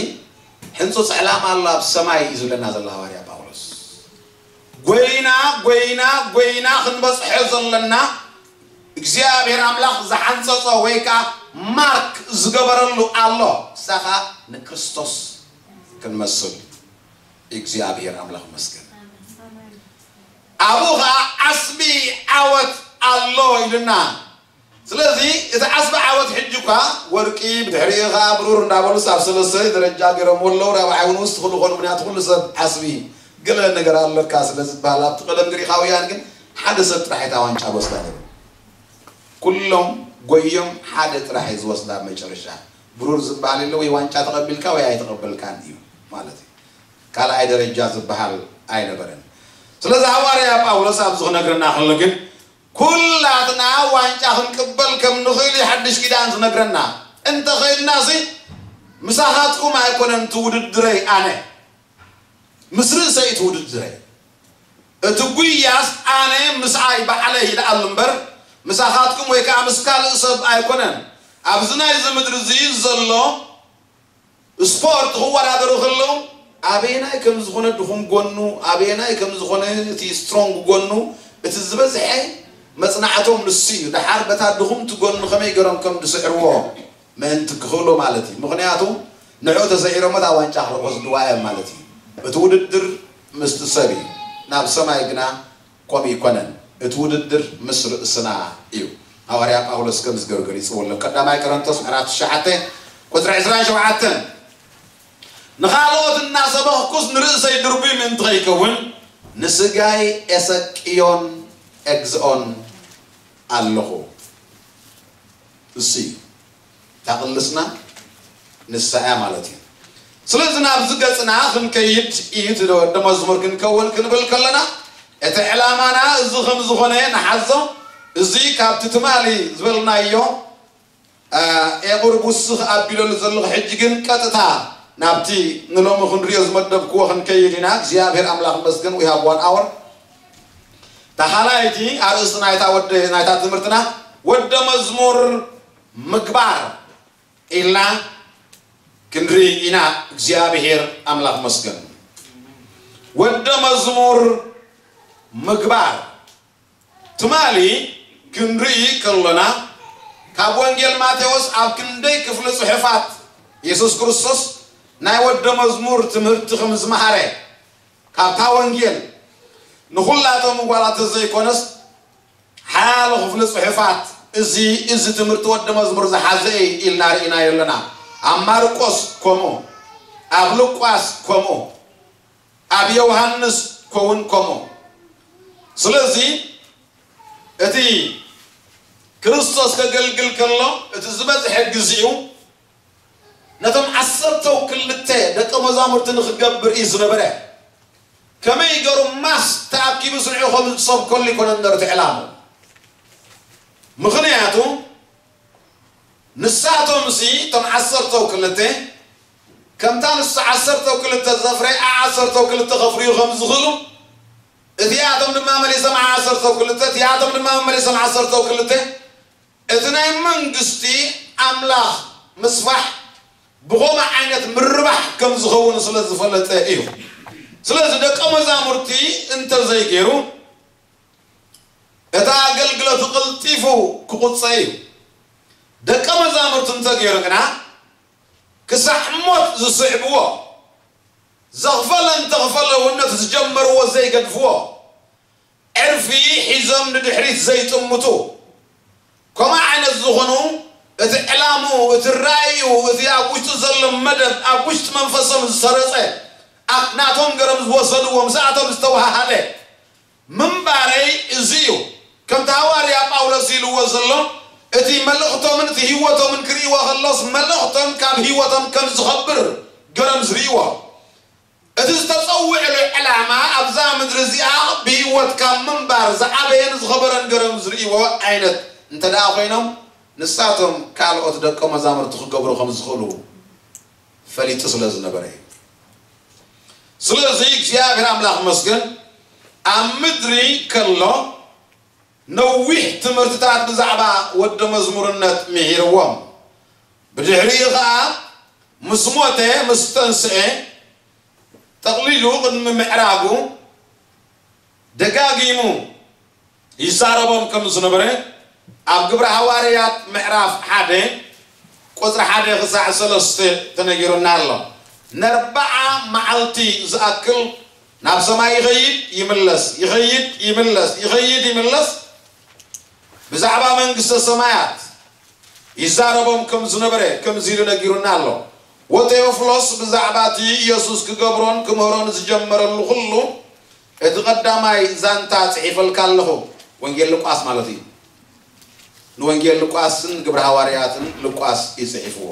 ሕንጹጽ ዕላማ ኣሎ ኣብ ሰማይ እዩ ዝብለና ዘሎ ሃዋርያ ጳውሎስ። ጎይና፣ ጎይና፣ ጎይና ክንበጽሖ ዘለና እግዚኣብሔር ኣምላኽ ዝሓንጸጾ ወይ ከኣ ማርክ ዝገበረሉ ኣሎ። ንሳ ኸኣ ንክርስቶስ ክንመስል እግዚኣብሔር ኣምላኽ ይመስገን። ኣብኡ ኸኣ ዓስቢ ዓወት ኣሎ ኢሉና። ስለዚ እቲ ዓስቢ ዓወት ሕጂ እኳ ወርቂ፣ ብድሕሪኡ ኸኣ ብሩር እንዳበሉ ሳብ ሰለስተ ደረጃ ገይሮምዎ ኣለዉ። ራብዓይ እውን ውስቲ ክሉ ኾኑ፣ ምኽንያቱ ኩሉ ሰብ ዓስቢ ገለ ነገር ኣለካ ስለ ዝበሃል። ኣብቲ ቀደም ግሪኻውያን ግን ሓደ ሰብ ጥራሕ እታ ዋንጫ ዝወስዳ ነይሩ። ኩሎም ጎዮም ሓደ ጥራሕ እዩ ዝወስዳ ኣብ መጨረሻ። ብሩር ዝበሃል የለ፣ ወይ ዋንጫ ተቐቢልካ ወይ ኣይተቐበልካን እዩ ማለት እዩ። ካልኣይ ደረጃ ዝበሃል ኣይነበረን። ስለዚ ሃዋርያ ጳውሎስ ኣብዚ ክነግረና ከሎ ግን ኩላትና ዋንጫ ክንቅበል ከም ንኽእል እዩ ሓድሽ ኪዳን ዝነግረና። እንተ ኸይድናሲ ምሳኻትኩም ኣይኮነን እቲ ውድድረይ ኣነ። ምስ ርእሰይ እቲ ውድድረይ። እቲ ጉያስ ኣነ ምስኣይ ባዕለይ ይልኣል እምበር ምሳኻትኩም ወይ ከኣ ምስ ካልእ ሰብ ኣይኮነን። ኣብዚ ናይዚ ምድሪ እዚ ዘሎ ስፖርት ክወዳደሩ ከለዉ ኣበየናይ ከም ዝኾነ ድኹም ጎኑ፣ ኣበየናይ ከም ዝኾነ እቲ ስትሮንግ ጎኑ፣ እቲ ዝበዝሐ መጽናዕቶም ንሱ እዩ። ደሓር በታ ድኹምቲ ጎኑ ከመይ ገይሮም ከም ዝስዕርዎ ምእንቲ ክኽእሉ ማለት እዩ። ምኽንያቱ ንዕኡ ተሰዒሮም እታ ዋንጫ ክወስድዋ እዮም ማለት እዩ። እቲ ውድድር ምስቲ ሰብ እዩ፣ ናብ ሰማይ ግና ከምኡ ኣይኮነን። እቲ ውድድር ምስ ርእስና እዩ። ሃዋርያ ጳውሎስ ከምዚ ገይሩ ገሊጽዎ ኣሎ። ቀዳማይ ቆሮንቶስ ምዕራፍ ትሽዓተ ቁጽሪ ዕስራን ሸውዓተን፣ "ንኻልኦት እናሰበኽኩስ ንርእሰይ ድርቡይ ምእንቲ ኸይከውን ንስጋይ ኤሰቅዮን ኤግዝኦን ኣለኹ።" እሱ እዩ። እታ ቅልስና ንሳ እያ ማለት እዩ። ስለዚ ናብዚ ገጽና ክንከይድ እዩ፣ እቲ ወዲ መዝሙር ክንከውን ክንብል ከለና፣ እቲ ዕላማና እዚ ከም ዝኾነ ንሓዞ። እዚ ካብቲ ትማሊ ዝበልናዮ፣ አ፣ ኤቑርብ ውስኽ ኣቢለሉ ዘለኹ፣ ሕጂ ግን ቀጥታ ናብቲ ንሎሚ ክንሪኦ ዝመደብክዎ ክንከይድ ኢና። እግዚኣብሔር ኣምላኽ ይመስገን። We have one hour። እታ ካልኣይቲ ኣርእስቲ ናይታ ወደ ናይታ ትምህርትና ወደ መዝሙር ምግባር ኢልና ክንርኢ ኢና። እግዚኣብሔር ኣምላኽ ይመስገን። ወደ መዝሙር ምግባር ትማሊ ክንርኢ ከሎና ካብ ወንጌል ማቴዎስ ኣብ ክንደይ ክፍሊ ጽሑፋት የሱስ ክርስቶስ ናይ ወደ መዝሙር ትምህርቲ ከም ዝመሃረ ካብታ ወንጌል ንኹላቶም ጓላት ዘይኮነስ ሓያሎ ክፍሊ ጽሑፋት እዚ እዚ ትምህርቲ ወደ መዝሙር ዝሓዘ እዩ ኢልና ርኢናዮ ኣለና። ኣብ ማርቆስ ከምኡ፣ ኣብ ሉቃስ ከምኡ፣ ኣብ ዮሃንስ ከውን ከምኡ። ስለዚ እቲ ክርስቶስ ከገልግል ከሎ እቲ ዝበዝሐ ግዜኡ ነቶም ዓሰርተው ክልተ ደቀ መዛሙርቲ ንክገብር እዩ ዝነበረ። ከመይ ገሩ ማስ ተኣኪቡ ስንዑ ከም ዝሰብከሉ ይኮነ ነርቲ ዕላሙ። ምኽንያቱ ንሳቶም ሲ እቶም ዓሰርተው ክልተ ከምታ ንሱ ዓሰርተው ክልተ ዘፍረ ዓሰርተው ክልተ ከፍርዩ ከም ዝኽእሉ እቲኣቶም ድማ መሊሶም ዓሰርተው ክልተ እቲኣቶም ድማ መሊሶም ዓሰርተው ክልተ እቲ ናይ መንግስቲ ኣምላኽ ምስፋሕ ብኸመ ዓይነት ምርባሕ ከም ዝኸውን ስለ ዝፈለጠ እዩ። ስለዚ ደቀ መዛሙርቲ እንተዘይገይሩ እቲ ኣገልግሎት ቅልጢፉ ክቁፀ እዩ። ደቀ መዛሙርቲ እንተገይሩ ግና ክሳዕ ሞት ዝስዕብዎ ዘኽፈለ እንተኽፈለ እውን ነቲ ዝጀመርዎ ዘይገድፍዎ ዕርፊ ሒዞም ንድሕሪት ዘይጥምቱ ከምኡ ዓይነት ዝኾኑ እቲ ዕላምኡ እቲ ራእዩ እቲ ኣብ ውሽጡ ዘሎ መደብ ኣብ ውሽጢ መንፈሶም ዝሰረጸ ኣብ ናቶም ገረም ዝወሰድዎ ምስኣቶም ዝተወሃሃደ ምንባረይ እዚ እዩ። ከምቲ ሃዋርያ ጳውሎስ ኢልዎ ዘሎ እቲ መልእኽቶምን እቲ ህይወቶምን ክርእይዎ ከሎስ መልእኽቶም ካብ ህይወቶም ከም ዝኸብር ገረም ዝርእይዎ እቲ ዝተጸውዕሉ ዕላማ ኣብዛ ምድሪ እዚኣ ብህይወት ካብ ምንባር ዝዓበየን ዝኸበረን ገረም ዝርእይዎ ዓይነት እንተ ደኣ ኮይኖም ንሳቶም ካልኦት ደቀ መዛሙርቲ ክገብሩ ከም ዝኽእሉ ፈሊጡ ስለ ዝነበረ እዩ። ስለዚ እግዚኣብሔር ኣምላኽ መስገን ኣብ ምድሪ ከሎ ነዊሕ ትምህርትታት ብዛዕባ ወደ መዝሙርነት ምሂርዎም። ብድሕሪኡ ኸዓ ምስ ሞተ ምስ ተንስኤ ጠቕሊሉ ቅድሚ ምዕራጉ ደጋጊሙ ይዛረቦም ከም ዝነበረ ኣብ ግብረ ሃዋርያት ምዕራፍ ሓደ ቁፅሪ ሓደ ክሳዕ ሰለስተ ተነጊሩና ኣሎ። ነርባዓ መዓልቲ ዝኣክል ናብ ሰማይ ይኸይድ ይምለስ፣ ይኸይድ ይምለስ፣ ይኸይድ ይምለስ። ብዛዕባ መንግስተ ሰማያት ይዛረቦም ከም ዝነበረ ከምዚ ኢሉ ነጊሩና ኣሎ። ወቴዎፍሎስ ብዛዕባ እቲ ኢየሱስ ክገብሮን ክምህሮን ዝጀመረሉ ኩሉ እቲ ቀዳማይ ዛንታ ጽሒፈልካ ኣለኹ። ወንጌል ሉቃስ ማለት እዩ። ንወንጌል ሉቃስን ግብረ ሃዋርያትን ሉቃስ ይጽሒፍዎ።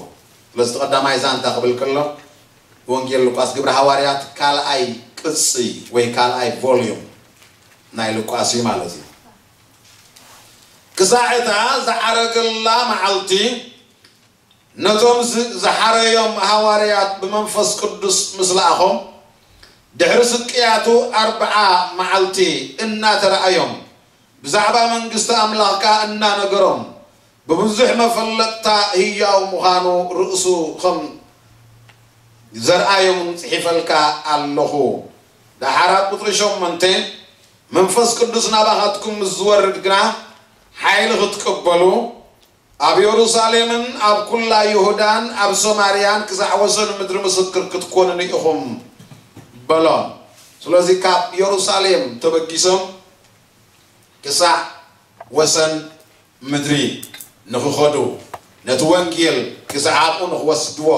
ስለዚ እቲ ቀዳማይ ዛንታ ክብል ከሎ ወንጌል ሉቃስ ግብረ ሃዋርያት ካልኣይ ቅጺ ወይ ካልኣይ ቮልዩም ናይ ሉቃስ እዩ ማለት እዩ። ክሳዕ እታ ዝዓረገላ መዓልቲ ነቶም ዝ- ዝሓረዮም ሃዋርያት ብመንፈስ ቅዱስ ምስ ለኣኾም ድሕሪ ስቅያቱ ኣርብዓ መዓልቲ እናተረኣዮም ብዛዕባ መንግስቲ ኣምላኽ ከኣ እናነገሮም ብብዙሕ መፈለጥታ ህያው ምዃኑ ርእሱ ከም ዘርኣዮም ጽሒፈልካ ኣለኹ። ደሓር ኣብ ቁጽሪ ሸሞንተ መንፈስ ቅዱስ ናባኻትኩም ምስ ዝወርድ ግና ሓይሊ ክትቅበሉ ኣብ የሩሳሌምን ኣብ ኩላ ይሁዳን ኣብ ሰማርያን ክሳዕ ወሰን ምድሪ ምስክር ክትኮኑኒ ኢኹም በሎም። ስለዚ ካብ የሩሳሌም ተበጊሶም ክሳዕ ወሰን ምድሪ ንኽኸዱ ነቲ ወንጌል ክሳዕ ኣብኡ ንኽወስድዎ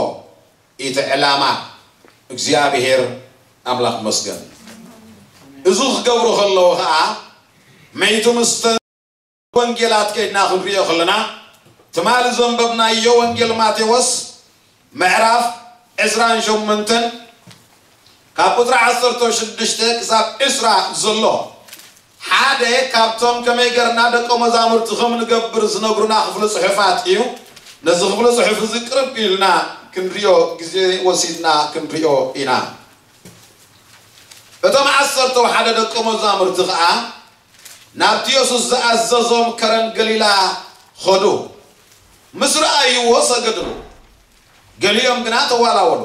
እቲ ዕላማ እግዚኣብሔር ኣምላኽ መስገን። እዚ ክገብሩ ከለዉ ኸዓ መይቱ ምስ ወንጌላት ከይድና ክንሪኦ ከለና ትማሊ ዘንበብናዮ ወንጌል ማቴዎስ ምዕራፍ ዕስራን ሸሞንተን ካብ ቁፅሪ ዓሰርተ ሽዱሽተ ክሳብ ዕስራ ዘሎ ሓደ ካብቶም ከመይ ገርና ደቀ መዛሙርቲ ከም ንገብር ዝነግሩና ክፍሊ ፅሑፋት እዩ። ነዚ ክፍሊ ፅሑፍ እዚ ቅርብ ኢልና ክንሪኦ ግዜ ወሲድና ክንሪኦ ኢና። እቶም ዓሰርተው ሓደ ደቀ መዛሙርቲ ኸኣ ናብቲ የሱስ ዝኣዘዞም ከረን ገሊላ ኸዱ። ምስ ረኣይዎ ሰገድሉ። ገሊኦም ግና ተዋላወሉ።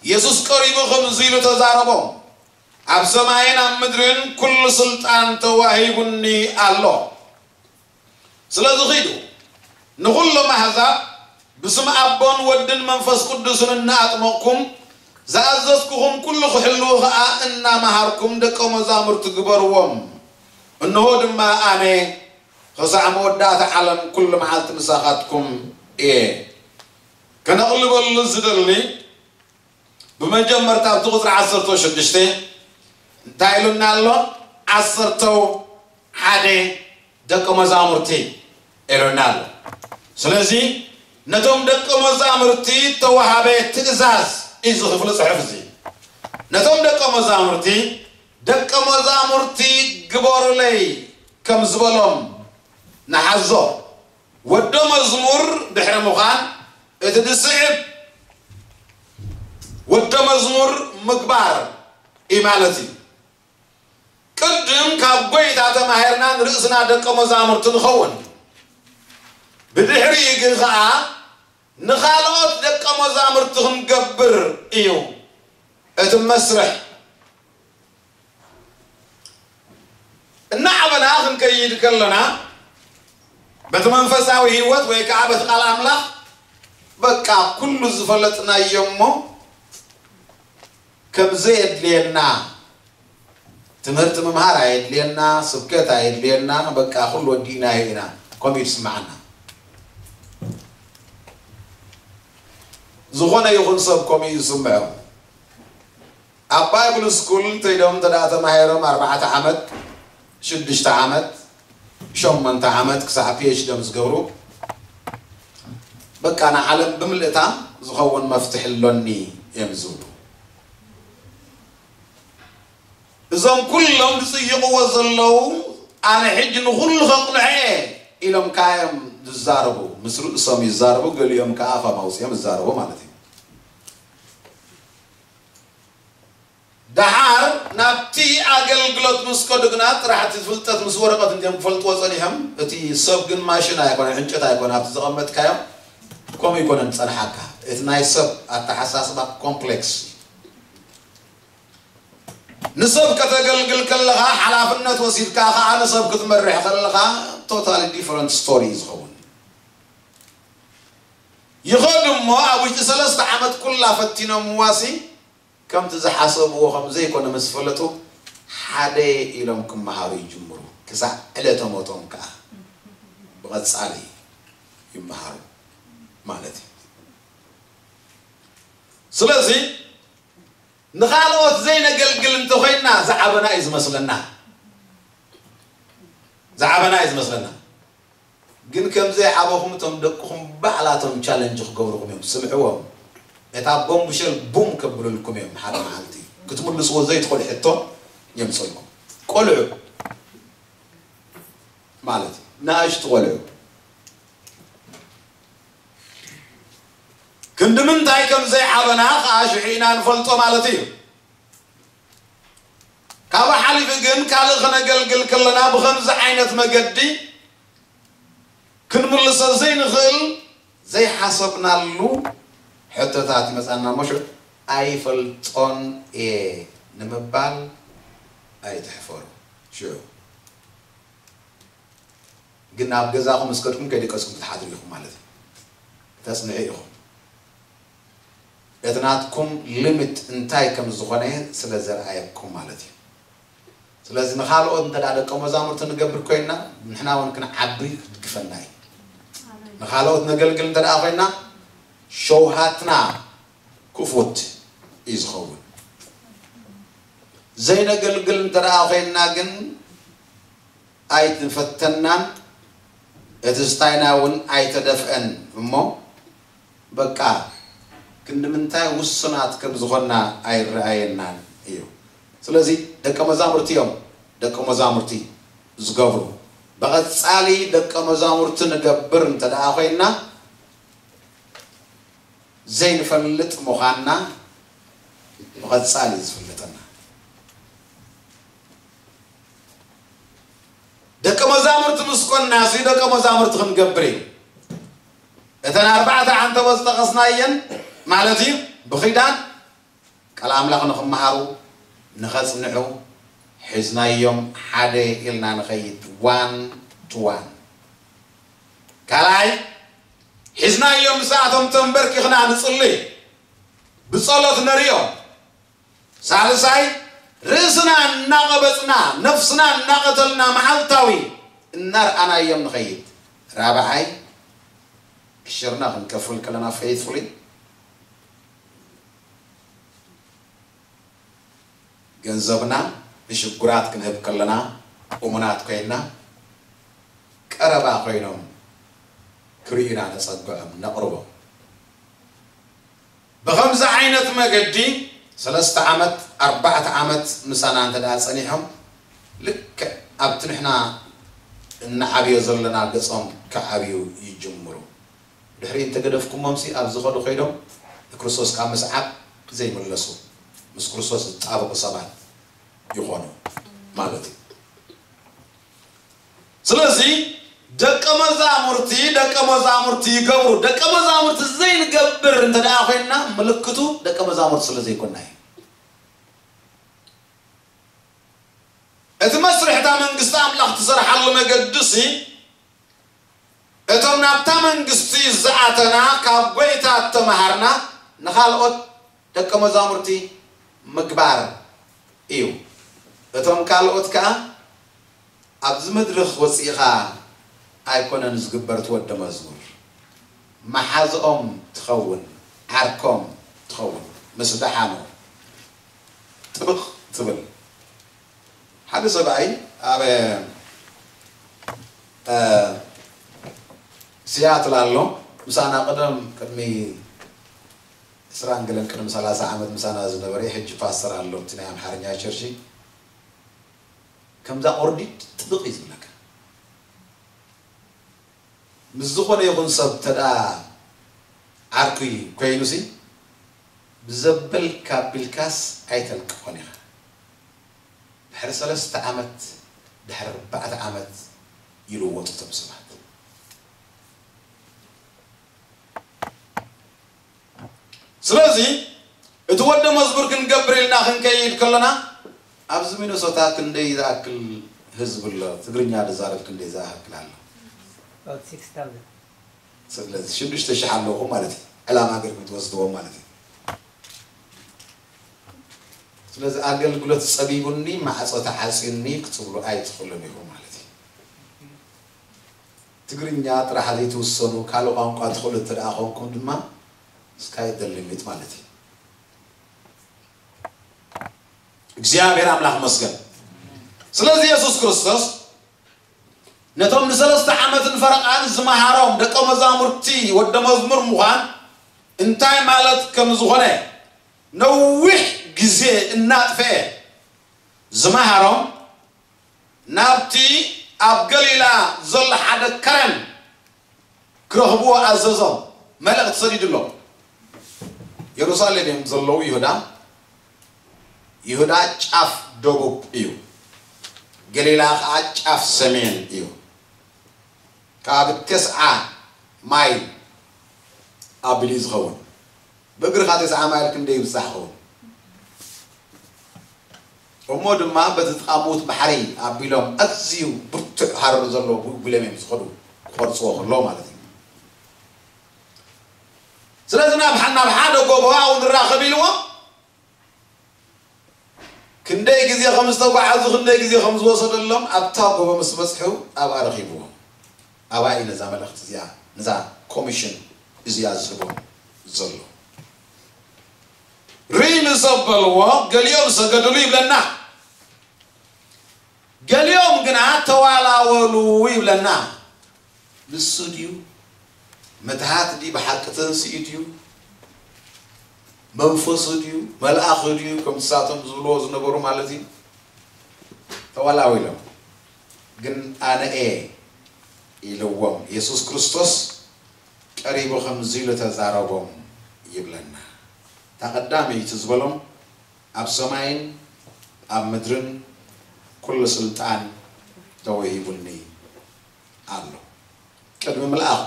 የሱስ ቀሪቡ ኸምዚ ኢሉ ተዛረቦም፣ ኣብ ሰማይን ኣብ ምድርን ኩሉ ስልጣን ተዋሂቡኒ ኣሎ። ስለዚ ኺዱ ንኹሎም ኣህዛብ ብስም ኣቦን ወድን መንፈስ ቅዱስን እናኣጥመቕኩም ዝኣዘዝኩኹም ኩሉ ክሕልዉ ኸኣ እናመሃርኩም ደቀ መዛሙርቲ ግበርዎም። እንሆ ድማ ኣነ ኽሳዕ መወዳእታ ዓለም ኩሉ መዓልቲ ምሳኻትኩም እየ። ከነቕልበሉ ዝደሊ ብመጀመርታ ኣብቲ ቁፅሪ ዓሰርተ ሽዱሽተ እንታይ ኢሉና ኣሎ? ዓሰርተው ሓደ ደቀ መዛሙርቲ ኢሉና ኣሎ። ስለዚ ነቶም ደቀ መዛሙርቲ ተወሃበ ትእዛዝ እዩ እዚ ክፍሊ ጽሑፍ እዚ። ነቶም ደቀ መዛሙርቲ ደቀ መዛሙርቲ ግበሩለይ ከም ዝበሎም ንሓዞ። ወደ መዝሙር ድሕሪ ምዃን እቲ ዝስዕብ ወደ መዝሙር ምግባር እዩ ማለት እዩ። ቅድም ካብ ጎይታ ተማሂርና ንርእስና ደቀ መዛሙርቲ ንኸውን። ብድሕሪኡ ግን ኸዓ ንኻልኦት ደቀ መዛሙርቲ ክንገብር እዩ እቲ መስርሕ። እናዓበና ክንከይድ ከለና በቲ መንፈሳዊ ህይወት ወይ ከዓ በቲ ቃል ኣምላኽ በቃ ኩሉ ዝፈለጥናዮ እሞ ከም ዘየድልየና ትምህርቲ ምምሃር ኣየድልየና፣ ስብከት ኣየድልየና፣ በቃ ኩሉ ወዲእናዮ ኢና። ከምኡ እዩ ዝስምዓና። ዝኾነ ይኹን ሰብ ከምኡ እዩ ዝስምዖ። ኣብ ባይብል ስኩል እንተይዶም እንተ ደኣ ተማሂሮም ኣርባዕተ ዓመት፣ ሽዱሽተ ዓመት፣ ሸሞንተ ዓመት ክሳዕ ፒ ኤች ዲ ዮም ዝገብሩ። በቃ ንዓለም ብምልእታ ዝኸውን መፍትሒ ኣሎኒ እዮም ዝብሉ። እዞም ኩሎም ዝጽይቕዎ ዘለዉ ኣነ ሕጂ ንኹሉ ከቕንዖ እየ ኢሎም ከኣ እዮም ዝዛረቡ። ምስ ርእሶም ይዛረቡ፣ ገሊኦም ከኣ ኣፎም ኣውጺኦም ይዛረቡ ማለት እዩ። ደሓር ናብቲ ኣገልግሎት ምስ ከዱ ግና ጥራሕ እቲ ፍልጠት ምስ ወረቐት እንድዮም ክፈልጥዎ ጸኒሖም። እቲ ሰብ ግን ማሽን ኣይኮነን፣ ዕንጨት ኣይኮነን፣ ኣብቲ ዘቐመጥካዮ ከምኡ ኣይኮነን ዝጸንሓካ። እቲ ናይ ሰብ ኣተሓሳስባ ኮምፕሌክስ እዩ። ንሰብ ከተገልግል ከለኻ ሓላፍነት ወሲድካ ኸዓ ንሰብ ክትመርሕ ከለኻ ቶታሊ ዲፈረንት ስቶሪ እዩ ዝኸውን። ይኸዱ እሞ ኣብ ውሽጢ ሰለስተ ዓመት ኩላ ፈቲኖምዋሲ ከምቲ ዝሓሰብዎ ከም ዘይኮነ ምስ ፈለጡ ሓደ ኢሎም ክመሃሩ ይጅምሩ። ክሳዕ ዕለተ ሞቶም ከኣ ብቐጻሊ ይመሃሩ ማለት እዩ። ስለዚ ንኻልኦት ዘይነገልግል እንተኾይንና ዝዓበና እዩ ዝመስለና። ዝዓበና እዩ ዝመስለና። ግን ከም ዘይዓበኹም እቶም ደቅኹም ባዕላቶም ቻለንጅ ክገብርኹም እዮም። ስምዕዎም። እታ ቦምብሸል ቡም ከብልልኩም እዮም ሓደ መዓልቲ። ክትምልስዎ ዘይትኽእሉ ሕቶ የምፅልኩም። ቆልዑ ማለት እዩ። ንኣሽቱ ቆልዑ። ክንዲ ምንታይ ከም ዘይዓበና ኸዓ ሽዑ ኢና ንፈልጦ ማለት እዩ። ካብኡ ሓሊፉ ግን ካልእ ከነገልግል ከለና ብኸምዚ ዓይነት መገዲ ክንምልሶ ዘይንኽእል ዘይሓሰብናሉ ሕቶታት ይመጻና እሞ ሽዑ ኣይፈልጦን እየ ንምባል ኣይትሕፈሩ። ሽዑ ግን ናብ ገዛኹም ምስ ከድኩም ከይደቀስኩም ክትሓድሩ ኢኹም ማለት እዩ። ክተጽንዑ ኢኹም። እቲ ናትኩም ሊሚት እንታይ ከም ዝኾነ ስለ ዘርኣየኩም ማለት እዩ። ስለዚ ንኻልኦት እንተ ደኣ ደቀ መዛሙርቲ ንገብር ኮይንና ንሕና እውን ክንዓቢ ክድግፈና እዩ። ንኻልኦት ነገልግል እንተ ደኣ ኮይንና ሸውሃትና ክፉት እዩ ዝኸውን። ዘይነገልግል እንተ ደኣ ኮይንና ግን ኣይተፈተናን እቲ ዝታይና እውን ኣይተደፍአን እሞ በቃ ክንዲ ምንታይ ውሱናት ከም ዝኾንና ኣይረኣየናን እዩ። ስለዚ ደቀ መዛሙርቲ እዮም ደቀ መዛሙርቲ ዝገብሩ። ብቐጻሊ ደቀ መዛሙርቲ ንገብር እንተ ደኣ ኮይንና ዘይንፈልጥ ምዃንና ብቐጻሊ እዩ ዝፍለጠና። ደቀ መዛሙርቲ ምስ ኮንና ሲ ደቀ መዛሙርቲ ክንገብር እዩ። እተን ኣርባዕተ ዓንተቦ ዝጠቐስናየን ማለት እዩ፣ ብኺዳን ቃል ኣምላኽ ንኽመሃሩ፣ ንኸጽንሑ፣ ሒዝናዮም ሓደ ኢልና ንኸይድ፣ ዋን ቱ ዋን። ካልኣይ፣ ሒዝናዮም ምስኣቶም ተንበርኪኽና ንጽሊ፣ ብጸሎት ነርዮም። ሳልሳይ፣ ርእስና እናቐበጽና፣ ነፍስና እናቐተልና፣ መዓልታዊ እናርኣናዮም ንኸይድ። ራብዓይ፣ ዕሽርና ክንከፍል ከለና፣ ፌይትፉሊ፣ ገንዘብና ንሽጉራት ክንህብ ከለና፣ እሙናት ኮይንና፣ ቀረባ ኮይኖም ክርእዩና ነጸግዖም፣ ነቕርቦም። ብኸምዚ ዓይነት መገዲ ሰለስተ ዓመት፣ ኣርባዕተ ዓመት ምሳና እንተ ደኣ ጸኒሖም፣ ልክዕ ኣብቲ ንሕና እንዓብዮ ዘለና ገጾም ክዓብዩ ይጅምሩ። ድሕሪ እንተ ገደፍኩሞምሲ፣ ኣብ ዝኸዱ ኮይዶም ንክርስቶስ ካብ ምስዓብ ዘይምለሱ፣ ምስ ክርስቶስ ዝጣበቑ ሰባት ይኾኑ ማለት እዩ። ስለዚ ደቀ መዛሙርቲ፣ ደቀ መዛሙርቲ ይገብሩ። ደቀ መዛሙርቲ ዘይንገብር እንተ ደኣ ኮይንና፣ ምልክቱ ደቀ መዛሙርቲ ስለ ዘይኮንና እዩ። እቲ መስርሕ እታ መንግስቲ ኣምላኽ ትሰርሓሉ መገዲ ሲ፣ እቶም ናብታ መንግስቲ ዝኣተና ካብ ጐይታ እተመሃርና ንኻልኦት ደቀ መዛሙርቲ ምግባር እዩ። እቶም ካልኦት ከኣ ኣብዚ መድረኽ ወጺእኻ ኣይኮነን ዝግበር፣ እቲ ወዲ መዝሙር መሓዝኦም ትኸውን፣ ዓርኮም ትኸውን። ምስ ደሓኑ ጥብቕ ትብል። ሓደ ሰብኣይ ኣብ፣ እ፣ ሲያትል ኣሎ። ምሳና ቀደም ቅድሚ ዕስራን ገለን ቅድሚ ሰላሳ ዓመት ምሳና ዝነበረ፣ ሕጂ ፓስተር ኣሎ፣ እቲ ናይ ኣምሓርኛ ቸርች። ከምዛ ቁርዲድ ጥብቕ እዩ ዝብለካ። ምስ ዝኾነ ይኹን ሰብ ተዳ ዓርኩ ኮይኑሲ፣ ብዘበልካ ቢልካስ ኣይተልቅቖን ኢኻ። ድሕሪ ሰለስተ ዓመት፣ ድሕሪ ኣርባዕተ ዓመት ይልወጡ እቶም ሰባት። ስለዚ እቲ ወደ መዝሙር ክንገብር ኢልና ክንከይድ ከለና፣ ኣብዚ ሚነሶታ ክንደይ ዝኣክል ህዝቢ ኣሎ? ትግርኛ ዝዛረብ ክንደይ ዝኣክል ኣሎ? About six thousand. ስለዚ ሽዱሽተ ሽሕ ኣለኹም ማለት እዩ። ዕላማ ገርኩም ትወስድዎም ማለት እዩ። ስለዚ ኣገልግሎት ጸቢቡኒ፣ ማዕጾ ተዓጽዩኒ ክትብሉ ኣይትኽእሉን ኢኹም ማለት እዩ። ትግርኛ ጥራሕ ዘይትውሰኑ፣ ካልእ ቋንቋ ትኽእሉ እንተ ደኣ ኮንኩም ድማ፣ sky is the limit ማለት እዩ። እግዚኣብሔር ኣምላኽ መስገን። ስለዚ የሱስ ክርስቶስ ነቶም ንሰለስተ ዓመትን ፈረቓን ዝመሃሮም ደቀ መዛሙርቲ ወደ መዝሙር ምዃን እንታይ ማለት ከም ዝኾነ ነዊሕ ግዜ እናጥፍአ ዝመሃሮም፣ ናብቲ ኣብ ገሊላ ዘሎ ሓደ ከረን ክረኽብዎ ኣዘዞም። መልእኽቲ ሰዲዱሎም። የሩሳሌም እዮም ዘለዉ ይሁዳ። ይሁዳ ጫፍ ደቡብ እዩ። ገሊላ ኸዓ ጫፍ ሰሜን እዩ። ካብ ተስዓ ማይል ኣቢሉ እዩ ዝኸውን። ብእግርኻ ተስዓ ማይል ክንደይ ይብጻሕ ኸውን? እሞ ድማ በቲ ጥቓ ምዉት ባሕሪ ኣቢሎም ኣዝዩ ብርቱዕ ሃረር ዘለዎ ጉልጉሎም እዮም ዝኸዱ፣ ክቖርጽዎ ከለዉ ማለት እዩ። ስለዚ ናብ ናብ ሓደ ጎቦ ኣብኡ ንራኸብ ኢልዎም። ክንደይ ግዜ ከም ዝተጓዓዙ፣ ክንደይ ግዜ ከም ዝወሰደሎም ኣብታ ጎቦ ምስ በጽሑ ኣብኣ ረኺብዎም። ኣብኣ እዩ ነዛ መልእኽቲ እዚኣ፣ ነዛ ኮሚሽን እዚኣ ዝህቦም ዘሎ። ርኢ ምስ ኣበልዎ ገሊኦም ሰገድሉ ይብለና፣ ገሊኦም ግና ተዋላወሉ ይብለና። ንሱ ድዩ? ምትሃት ድዩ? ብሓቂ ተንሲኡ ድዩ? መንፈሱ ድዩ? መልኣኹ ድዩ? ከምቲ ንሳቶም ዝብልዎ ዝነበሩ ማለት እዩ። ተዋላዊሎም። ግን ኣነ እየ ኢልዎም። የሱስ ክርስቶስ ቀሪቡ ከምዚ ኢሉ ተዛረቦም። ይብለና። እታ ቀዳመይቲ ዝበሎም ኣብ ሰማይን ኣብ ምድርን ኩሉ ስልጣን ተወሂቡኒ ኣሎ። ቅድሚ ምልኣኹ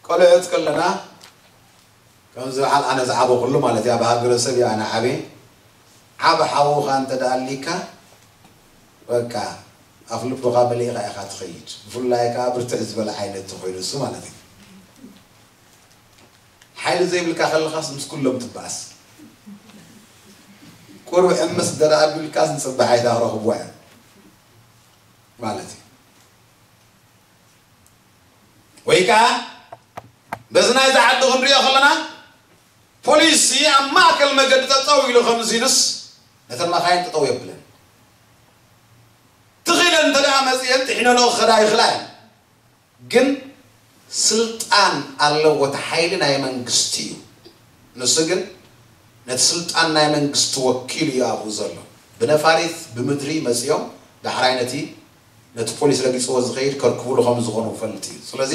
ቆልዑት ከለና ከምዚ በዓል ኣነ ዝዓበኹሉ ማለት እዩ። ኣብ ሃገረሰብ እዩ ኣነ ዓብየ። ዓቢ ሓውኻ እንተ ደኣ ኣሊካ በቃ ኣፍ ልብኻ መሊእኻ ኢኻ ትኸይድ። ብፍላይ ከኣ ብርትዕ ዝበለ ዓይነት ተኾይኑ እሱ ማለት እዩ። ሓይሊ ዘይብልካ ከለኻስ ምስ ኩሎም ትበኣስ። ቁሩብ ሕምስ እንተ ደኣ ኣቢልካስ ንጽባሕ ኣይታ ክረኽብዋ እዮም ማለት እዩ። ወይ ከኣ በዚ ናይዚ ዓዲ ክንሪኦ ከለና ፖሊስ ኣብ ማእከል መገዲ ጠጠው ኢሉ ከምዚ ኢሉስ ነተን መኻይን ጠጠው የብለን። ትኺለን እንተ ደኣ መጺአን ጥሒነንኦ ክኸዳ ይኽእላ እየን። ግን ስልጣን ኣለዎ፣ እቲ ሓይሊ ናይ መንግስቲ እዩ። ንሱ ግን ነቲ ስልጣን ናይ መንግስቲ ወኪሉ እዩ ኣብኡ ዘሎ። ብነፋሪት ብምድሪ መጺኦም ዳሕራይ ነቲ ነቲ ፖሊስ ረጊጽዎ ዝኸይድ ከርክቡሉ ከም ዝኾኑ ክፈልጥ እዩ። ስለዚ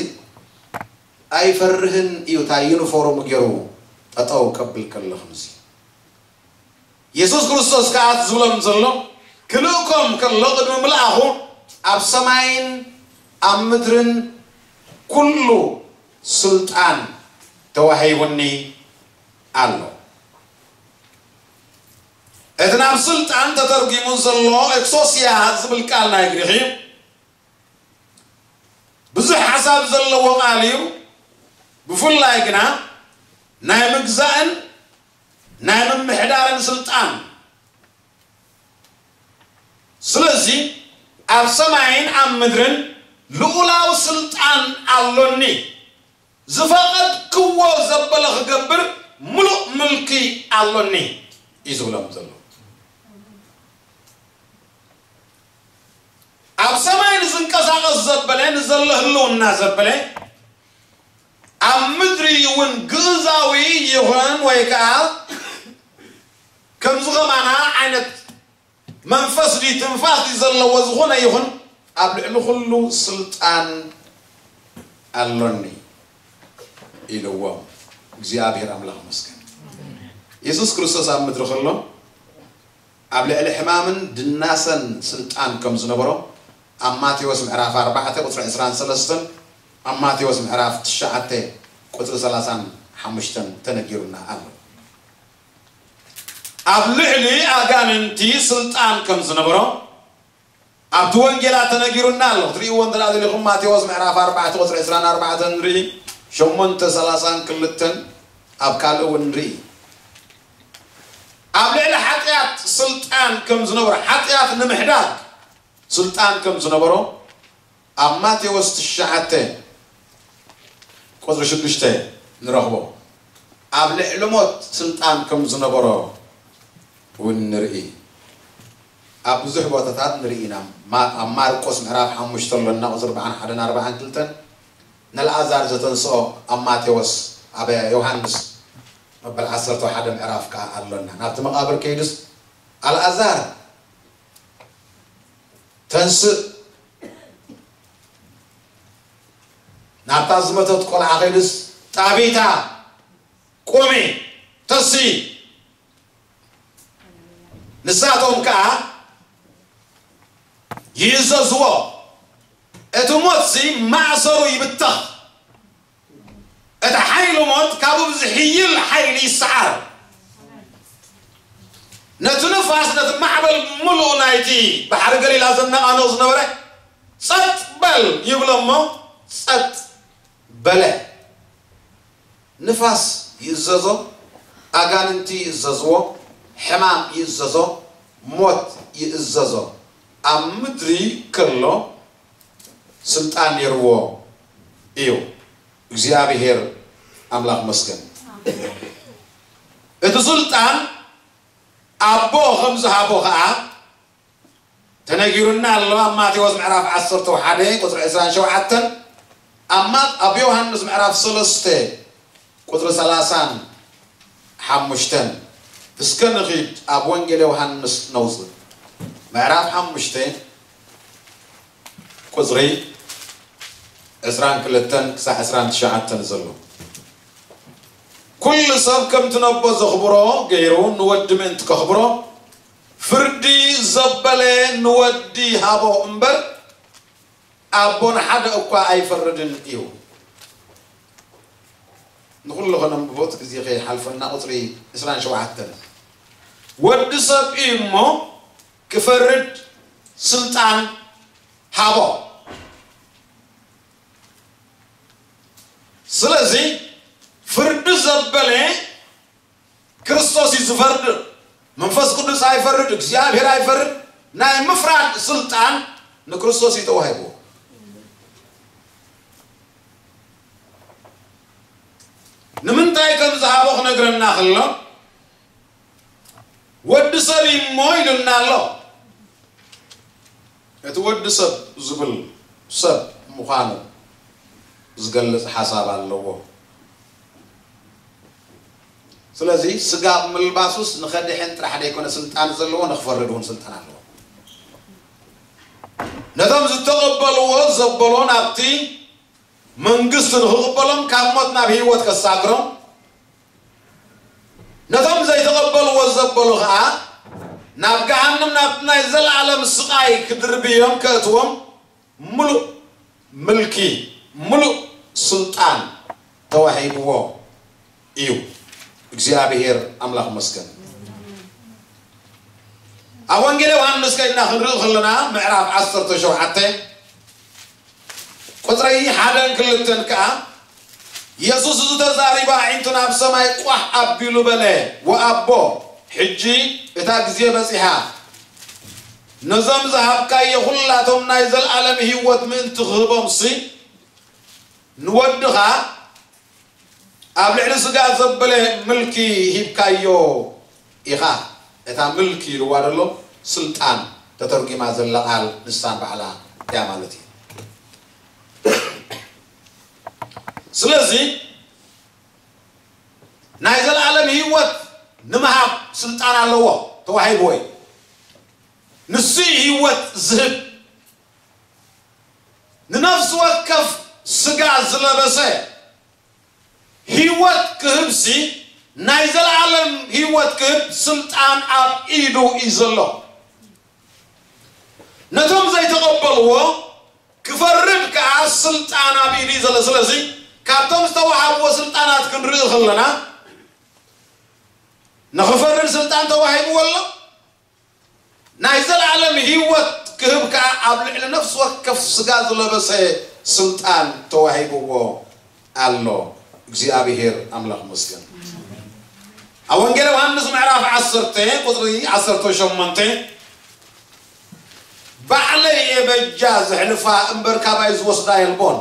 ኣይፈርህን እዩ፣ እታ ዩኒፎርም ገይሩ ጠጠው ከብል ከሎ ከምዚ። የሱስ ክርስቶስ ከኣ ዝብሎም ዘሎ ክልእኮም ከሎ ቅድሚ ምልኣኹ ኣብ ሰማይን ኣብ ምድርን ኩሉ ስልጣን ተዋሂቡኒ ኣሎ። እቲ ናብ ስልጣን ተተርጒሙ ዘሎ ኤክሶስያ ዝብል ቃል ናይ ግሪኽ እዩ። ብዙሕ ሓሳብ ዘለዎ ቃል እዩ። ብፍላይ ግና ናይ ምግዛእን ናይ ምምሕዳርን ስልጣን። ስለዚ ኣብ ሰማይን ኣብ ምድርን ልኡላዊ ስልጣን ኣሎኒ፣ ዝፈቐድክዎ ዘበለ ክገብር ምሉእ ምልኪ ኣሎኒ እዩ ዝብሎም ዘሎ። ኣብ ሰማይ ንዝንቀሳቐስ ዘበለ፣ ንዘሎ ህልውና ዘበለ፣ ኣብ ምድሪ እውን ግእዛዊ ይኹን ወይ ከዓ ከምዚ ከማና ዓይነት መንፈስ ድዩ ትንፋስ ድዩ ዘለዎ ዝኾነ ይኹን ኣብ ልዕሊ ኩሉ ስልጣን ኣሎኒ ኢልዎም። እግዚኣብሔር ኣምላኽ መስገን። የሱስ ክርስቶስ ኣብ ምድሪ ከሎ ኣብ ልዕሊ ሕማምን ድናሰን ስልጣን ከም ዝነበሮ ኣብ ማቴዎስ ምዕራፍ ኣርባዕተ ቁፅሪ ዕስራን ሰለስተን ኣብ ማቴዎስ ምዕራፍ ትሽዓተ ቁፅሪ ሰላሳን ሓሙሽተን ተነጊሩና ኣሎ። ኣብ ልዕሊ ኣጋንንቲ ስልጣን ከም ዝነበሮ ኣብቲ ወንጌላት ተነጊሩና ኣሎ። ክትርእይዎ እንተ ደኣ ደሊኹም ማቴዎስ ምዕራፍ ኣርባዕተ ቁፅሪ ዕስራን ኣርባዕተን ንርኢ፣ ሸሞንተ ሰላሳን ክልተን ኣብ ካልእ እውን ንርኢ። ኣብ ልዕሊ ሓጢኣት ስልጣን ከም ዝነበሮ፣ ሓጢኣት ንምሕዳግ ስልጣን ከም ዝነበሮ ኣብ ማቴዎስ ትሽዓተ ቁፅሪ ሽዱሽተ ንረኽቦ። ኣብ ልዕሊ ሞት ስልጣን ከም ዝነበሮ እውን ንርኢ። ኣብ ብዙሕ ቦታታት ንርኢ ኢና። ማ- ኣብ ማርቆስ ምዕራፍ ሓሙሽተ ኣሎና ቁፅሪ ኣርባዓን ሓደን ኣርባዓን ክልተን፣ ንኣልኣዛር ዘተንስኦ ኣብ ማቴዎስ፣ ኣብ ዮሃንስ መበል ዓሰርተ ሓደ ምዕራፍ ከዓ ኣሎና። ናብቲ መቓብር ከይዱስ ኣልኣዛር ተንስእ፣ ናብታ ዝመተት ቆልዓ ከይዱስ ጣቢታ ቁሚ፣ ተሲ። ንሳቶም ከዓ ይእዘዝዎ። እቲ ሞትሲ ማእሰሩ ይብተኽ፣ እቲ ሓይሊ ሞት ካብኡ ብዝሕይል ሓይሊ ይሰዓር። ነቲ ንፋስ፣ ነቲ ማዕበል ብምሉኡ ናይቲ ባሕሪ ገሊላ ዘነቓንቕ ዝነበረ ጸጥ በል ይብሎ እሞ ጸጥ በለ። ንፋስ ይእዘዞ፣ ኣጋንንቲ ይእዘዝዎ፣ ሕማም ይእዘዞ፣ ሞት ይእዘዞ። ኣብ ምድሪ ከሎ ስልጣን ነይርዎ እዩ። እግዚኣብሔር ኣምላኽ መስገን። እቲ ስልጣን ኣቦ ከም ዝሃቦ ኸዓ ተነጊሩና ኣሎ። ኣብ ማቴዎስ ምዕራፍ ዓሰርተ ሓደ ቁፅሪ ዕስራን ሸውዓተን፣ ኣብ ማ- ኣብ ዮሃንስ ምዕራፍ ሰለስተ ቁፅሪ ሰላሳን ሓሙሽተን። እስከ ንኺድ ኣብ ወንጌል ዮሃንስ ነውፅእ። ምዕራፍ ሓሙሽተ ቁፅሪ ዕስራን ክልተን ክሳዕ ዕስራን ትሽዓተን ዘሎ። ኩሉ ሰብ ከምቲ ነቦ ዘኽብሮ ገይሩ ንወዲ ምእንቲ ከኽብሮ፣ ፍርዲ ዘበለ ንወዲ ሃቦ እምበር፣ ኣቦ ንሓደ እኳ ኣይፈርድን እዩ። ንኹሉ ኸነንብቦ እቲ ግዜ ከይሓልፈና፣ ቁጽሪ ዕስራን ሸውዓተን። ወዲ ሰብ እዩ እሞ ክፈርድ ስልጣን ሃቦ። ስለዚ ፍርዲ ዘበለ ክርስቶስ እዩ ዝፈርድ። መንፈስ ቅዱስ ኣይፈርድ፣ እግዚኣብሔር ኣይፈርድ። ናይ ምፍራድ ስልጣን ንክርስቶስ እዩ ተዋሂብዎ። ንምንታይ ከም ዝሃቦ ክነግረና ከሎ፣ ወዲ ሰብ እዩ እሞ ኢሉና ኣሎ። እቲ ወዲ ሰብ ዝብል ሰብ ምዃኑ ዝገልጽ ሓሳብ ኣለዎ። ስለዚ ስጋ ኣብ ምልባሱስ ንኸድሕን ጥራሕ ደይኮነ ስልጣን ዘለዎ፣ ንኽፈርድ እውን ስልጣን ኣለዎ። ነቶም ዝተቐበልዎ ዘበሎ ናብቲ መንግስቱ ንኽቕበሎም፣ ካብ ሞት ናብ ህይወት ከሳግሮም፣ ነቶም ዘይተቐበልዎ ዘበሎ ኸዓ ናብ ገሃንም፣ ናብ ናይ ዘለዓለም ስቓይ ክድርብዮም፣ ከእትዎም ምሉእ ምልኪ፣ ምሉእ ስልጣን ተዋሂብዎ እዩ። እግዚኣብሔር ኣምላኽ መስገን። ኣብ ወንጌል ዮሃንስ ከይድና ክንርኢ ከለና፣ ምዕራፍ ዓሰርተ ሸውዓተ ቁጽሪ ሓደን ክልተን ከኣ፣ የሱስ እዚ ተዛሪቡ ኣዒንቱ ናብ ሰማይ ቋሕ ኣቢሉ በለ፣ "ወኣቦ፣ ሕጂ እታ ግዜ በጺሓ፣ ነዞም ዝሃብካዮ ኹላቶም ናይ ዘለኣለም ህይወት ምእንቲ ክህቦምሲ፣ ንወድኻ ኣብ ልዕሊ ስጋ ዘበለ ምልኪ ሂብካዮ ኢኻ።" እታ ምልኪ ኢልዋ ዘሎ ስልጣን ተተርጒማ ዘላ ቃል ንሳን ባዕላ እያ ማለት እዩ። ስለዚ ናይ ዘለኣለም ህይወት ንምሃብ ስልጣን ኣለዎ፣ ተዋሂብዎ እዩ። ንሱ እዩ ህይወት ዝህብ። ንነፍሲ ወከፍ ስጋ ዝለበሰ ህይወት ክህብሲ፣ ናይ ዘለኣለም ህይወት ክህብ ስልጣን ኣብ ኢዱ እዩ ዘሎ። ነቶም ዘይተቐበልዎ ክፈርድ ከኣ ስልጣን ኣብ ኢዱ እዩ ዘሎ። ስለዚ ካብቶም ዝተዋሃብዎ ስልጣናት ክንርኢ ከለና፣ ንኽፈርድ ስልጣን ተዋሂብዎ ኣሎ። ናይ ዘለኣለም ህይወት ክህብ ከኣ ኣብ ልዕሊ ነፍሲ ወከፍ ስጋ ዝለበሰ ስልጣን ተዋሂብዎ ኣሎ። እግዚኣብሔር ኣምላኽ መስገን። ኣብ ወንጌል ዮሃንስ ምዕራፍ ዓሰርተ ቁጽሪ ዓሰርተ ሸሞንተ፣ "ባዕለይ እየ በጃ ዘሕልፋ እምበር ካባይ ዝወስዳ የልቦን።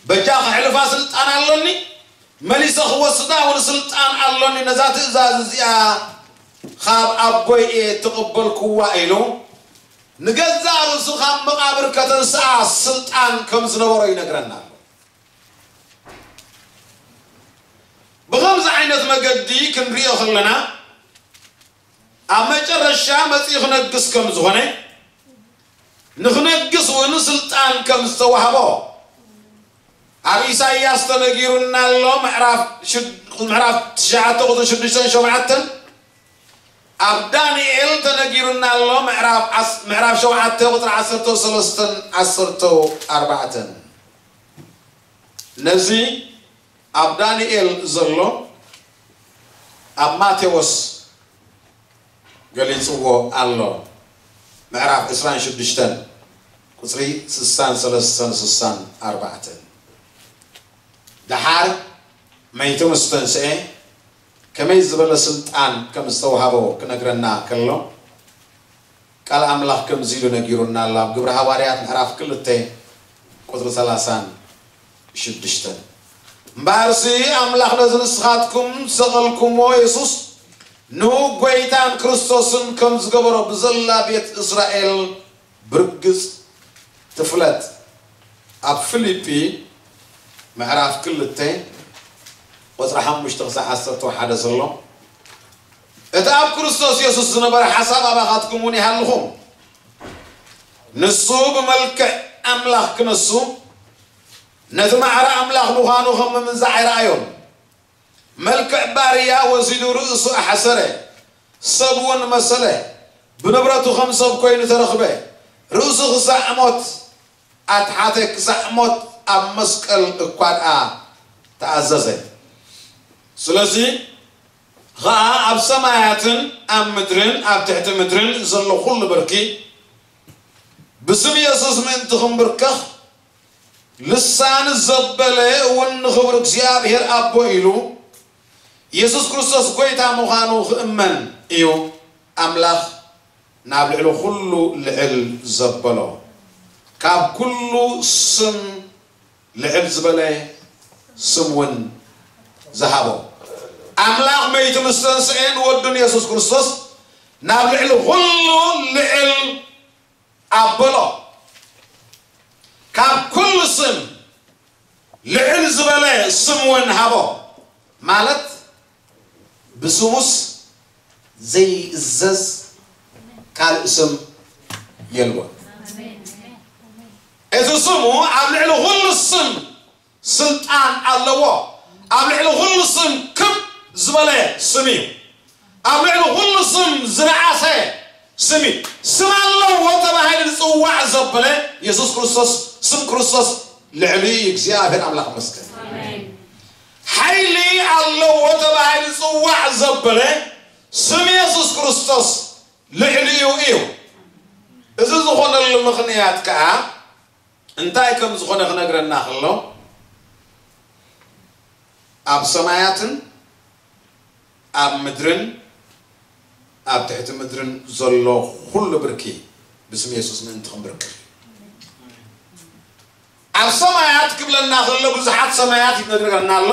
በጃ ከሕልፋ ስልጣን ኣሎኒ፣ መሊሰ ክወስዳ እውን ስልጣን ኣሎኒ። ነዛ ትእዛዝ እዚኣ ካብ ኣቦይ እየ እተቐበልኩዋ" ኢሉ ንገዛእ ርእሱ ካብ መቓብር ከተንስኣ ስልጣን ከም ዝነበሮ ይነግረና ኣሎ። ብኸምዚ ዓይነት መገዲ ክንሪኦ ከለና፣ ኣብ መጨረሻ መጺኡ ክነግስ ከም ዝኾነ፣ ንኽነግስ እውን ስልጣን ከም ዝተዋህቦ ኣብ ኢሳይያስ ተነጊሩና ኣሎ። ምዕራፍ ሽድ-፣ ምዕራፍ ትሽዓተ ቁጽሪ ሽዱሽተን ሸውዓተን፣ ኣብ ዳንኤል ተነጊሩና ኣሎ። ምዕራፍ ዓስ-፣ ምዕራፍ ሸውዓተ ቁጽሪ ዓሰርተ ሰለስተን ዓሰርተ ኣርባዕተን። ነዚ ኣብ ዳንኤል ዘሎ ኣብ ማቴዎስ ገሊጽዎ ኣሎ። ምዕራፍ ዕስራን ሽዱሽተን ቁጽሪ ስሳን ሰለስተን ስሳን ኣርባዕተን። ደሓር መይቱ ምስ ተንስኤ ከመይ ዝበለ ስልጣን ከም ዝተዋሃቦ ክነግረና ከሎ፣ ቃል ኣምላኽ ከምዚ ኢሉ ነጊሩና ኣሎ፣ ኣብ ግብሪ ሃዋርያት ምዕራፍ ክልተ ቁጽሪ ሰላሳን ሽዱሽተን። "እምበኣርሲ ኣምላኽ ነዚ ንስኻትኩም ዝሰቐልኩምዎ የሱስ ንኡ ጐይታን ክርስቶስን ከም ዝገበሮ ብዘላ ቤት እስራኤል ብርግጽ ትፍለጥ።" ኣብ ፊልጲ ምዕራፍ ክልተ ቁጽሪ ሓሙሽተ ክሳዕ ዓሰርተ ሓደ ዘሎ፣ "እቲ ኣብ ክርስቶስ የሱስ ዝነበረ ሓሳብ ኣባኻትኩም እውን ይሃልኹም። ንሱ ብመልክዕ ኣምላኽ ክነሱ፣ ነቲ ማዕረ ኣምላኽ ምዃኑ ከም ምምንዛዕ ኣይረኣዮን። መልክዕ ባርያ ወሲዱ ርእሱ ኣሕሰረ፣ ሰብ እውን መሰለ። ብንብረቱ ከም ሰብ ኮይኑ ተረኽበ። ርእሱ ክሳዕ ሞት ኣትሓተ፣ ክሳዕ ሞት ኣብ መስቀል እኳ ደኣ ተኣዘዘ። ስለዚ ኸኣ ኣብ ሰማያትን ኣብ ምድርን ኣብ ትሕቲ ምድርን ዘሎ ኩሉ ብርኪ ብስም የሱስ ምእንቲ ክንብርከኽ፣ ልሳን ዘበለ እውን ንኽብሪ እግዚኣብሔር ኣቦ ኢሉ፣ የሱስ ክርስቶስ ጐይታ ምዃኑ ክእመን እዩ። ኣምላኽ ናብ ልዕሊ ኩሉ ልዕል ዘበሎ፣ ካብ ኩሉ ስም ልዕል ዝበለ ስም እውን ዝሃቦ፣ ኣምላኽ መይቱ ምስ ተንስኤ ንወዱን የሱስ ክርስቶስ ናብ ልዕሊ ኩሉ ልዕል ኣበሎ። ካብ ኩሉ ስም ልዕል ዝበለ ስም እውን ሃቦ። ማለት ብስሙስ ዘይእዘዝ ካልእ ስም የልቦን። እቲ ስሙ ኣብ ልዕሊ ኩሉ ስም ስልጣን ኣለዎ። ኣብ ልዕሊ ኩሉ ስም ክብ ዝበለ ስም እዩ። ኣብ ልዕሊ ኩሉ ስም ዝነኣሰ ስም እዩ። ስም ኣለዎ ተባሂሉ ዝጽዋዕ ዘበለ የሱስ ክርስቶስ፣ ስም ክርስቶስ ልዕሊ እግዚኣብሔር ኣምላኽ መስገን። ሓይሊ ኣለዎ ተባሂሉ ዝጽዋዕ ዘበለ ስም የሱስ ክርስቶስ ልዕሊኡ እዩ። እዚ ዝኾነሉ ምኽንያት ከኣ እንታይ ከም ዝኾነ ክነግረና ከሎ፣ ኣብ ሰማያትን ኣብ ምድርን ኣብ ትሕቲ ምድርን ዘሎ ኩሉ ብርኪ ብስም የሱስ ምእንቲ ክንብርክ። ኣብ ሰማያት ክብለና ከሎ ብዙሓት ሰማያት ይነግረና ኣሎ።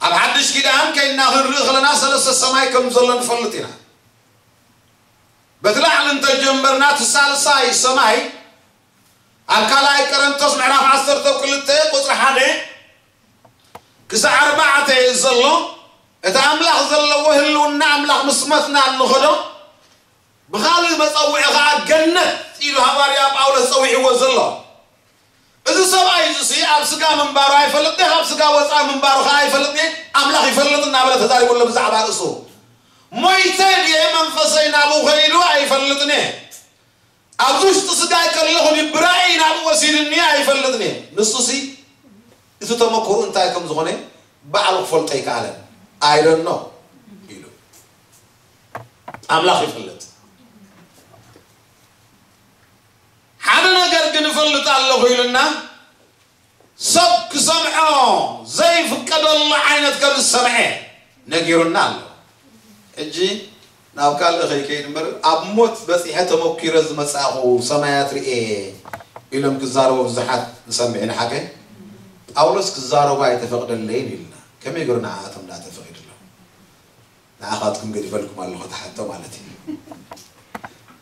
ኣብ ሓድሽ ኪዳን ከይድና ክንርኢ ከለና ሰለስተ ሰማይ ከም ዘሎ ንፈልጥ ኢና። በቲ ላዕሊ እንተጀመርና እቲ ሳልሳይ ሰማይ ኣብ ካልኣይ ቆረንቶስ ምዕራፍ ዓሰርተ ክልተ ቁጽሪ ሓደ ክሳዕ ኣርባዕተ ዘሎ እቲ ኣምላኽ ዘለዎ ህልውና ኣምላኽ ምስ መትና እንኸዶ ብኻልእ መጸውዒ ኸዓ ገነት ኢሉ ሃዋርያ ጳውሎስ ጸዊዕዎ ዘሎ። እዚ ሰብኣይ እዚ ሲ ኣብ ስጋ ምንባሩ ኣይፈልጥን፣ ካብ ስጋ ወፃኢ ምንባሩ ኸዓ ኣይፈልጥን፣ ኣምላኽ ይፈልጥ እናበለ ተዛሪቡ ኣሎ ብዛዕባ ርእሱ። ሞይተ ድየ መንፈሰይ ናብኡ ኸይዱ ኣይፈልጥን እየ። ኣብዚ ውሽጢ ስጋይ ከለኹ ድዩ ብራእይ ናብኡ ወሲድኒ ኣይፈልጥን እየ። ንሱ ሲ እቲ ተመክሮ እንታይ ከም ዝኾነ ባዕሉ ክፈልጦ ኣይከኣለን። I don't know ኢሉ። ኣምላኽ ይፈልጥ። ሓደ ነገር ግን እፈልጥ ኣለኹ ኢሉና ሰብ ክሰምዖ ዘይፍቀደሉ ዓይነት ከም ዝሰምዐ ነጊሩና ኣሎ። ሕጂ ናብ ካልእ ከይከይድ እምበር ኣብ ሞት በጺሐ ተመኪረ ዝመጻእኹ ሰማያት ርኤ ኢሎም ክዛረቡ ብዙሓት ንሰምዕ ኢና። ሓቀ ጳውሎስ ክዛረቡ ኣይተፈቅደለይን ኢልና ከመይ ገሩ ንዓኣቶም ደኣ ተፈቂድሎም? ንዓኻትኩም ገዲፈልኩም ኣለኹ እቲ ሕቶ ማለት እዩ።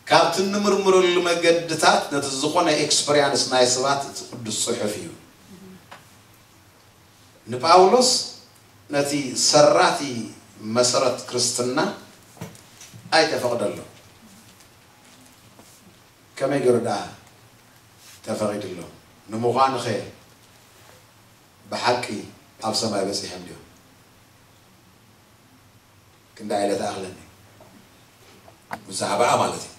ካብቲ እንምርምረሉ መገድታት ነቲ ዝኾነ ኤክስፐሪያንስ ናይ ሰባት እቲ ቅዱስ ጽሑፍ እዩ። ንጳውሎስ ነቲ ሰራቲ መሰረት ክርስትና ኣይተፈቕደሎ። ከመይ ገይሩ ደኣ ተፈቒድሎ? ንምዃኑኸ ብሓቂ ኣብ ሰማይ በጺሖም ድዮም? ክንደይ ኢለ ተኣኽለኒ ብዛዕባኣ ማለት እዩ።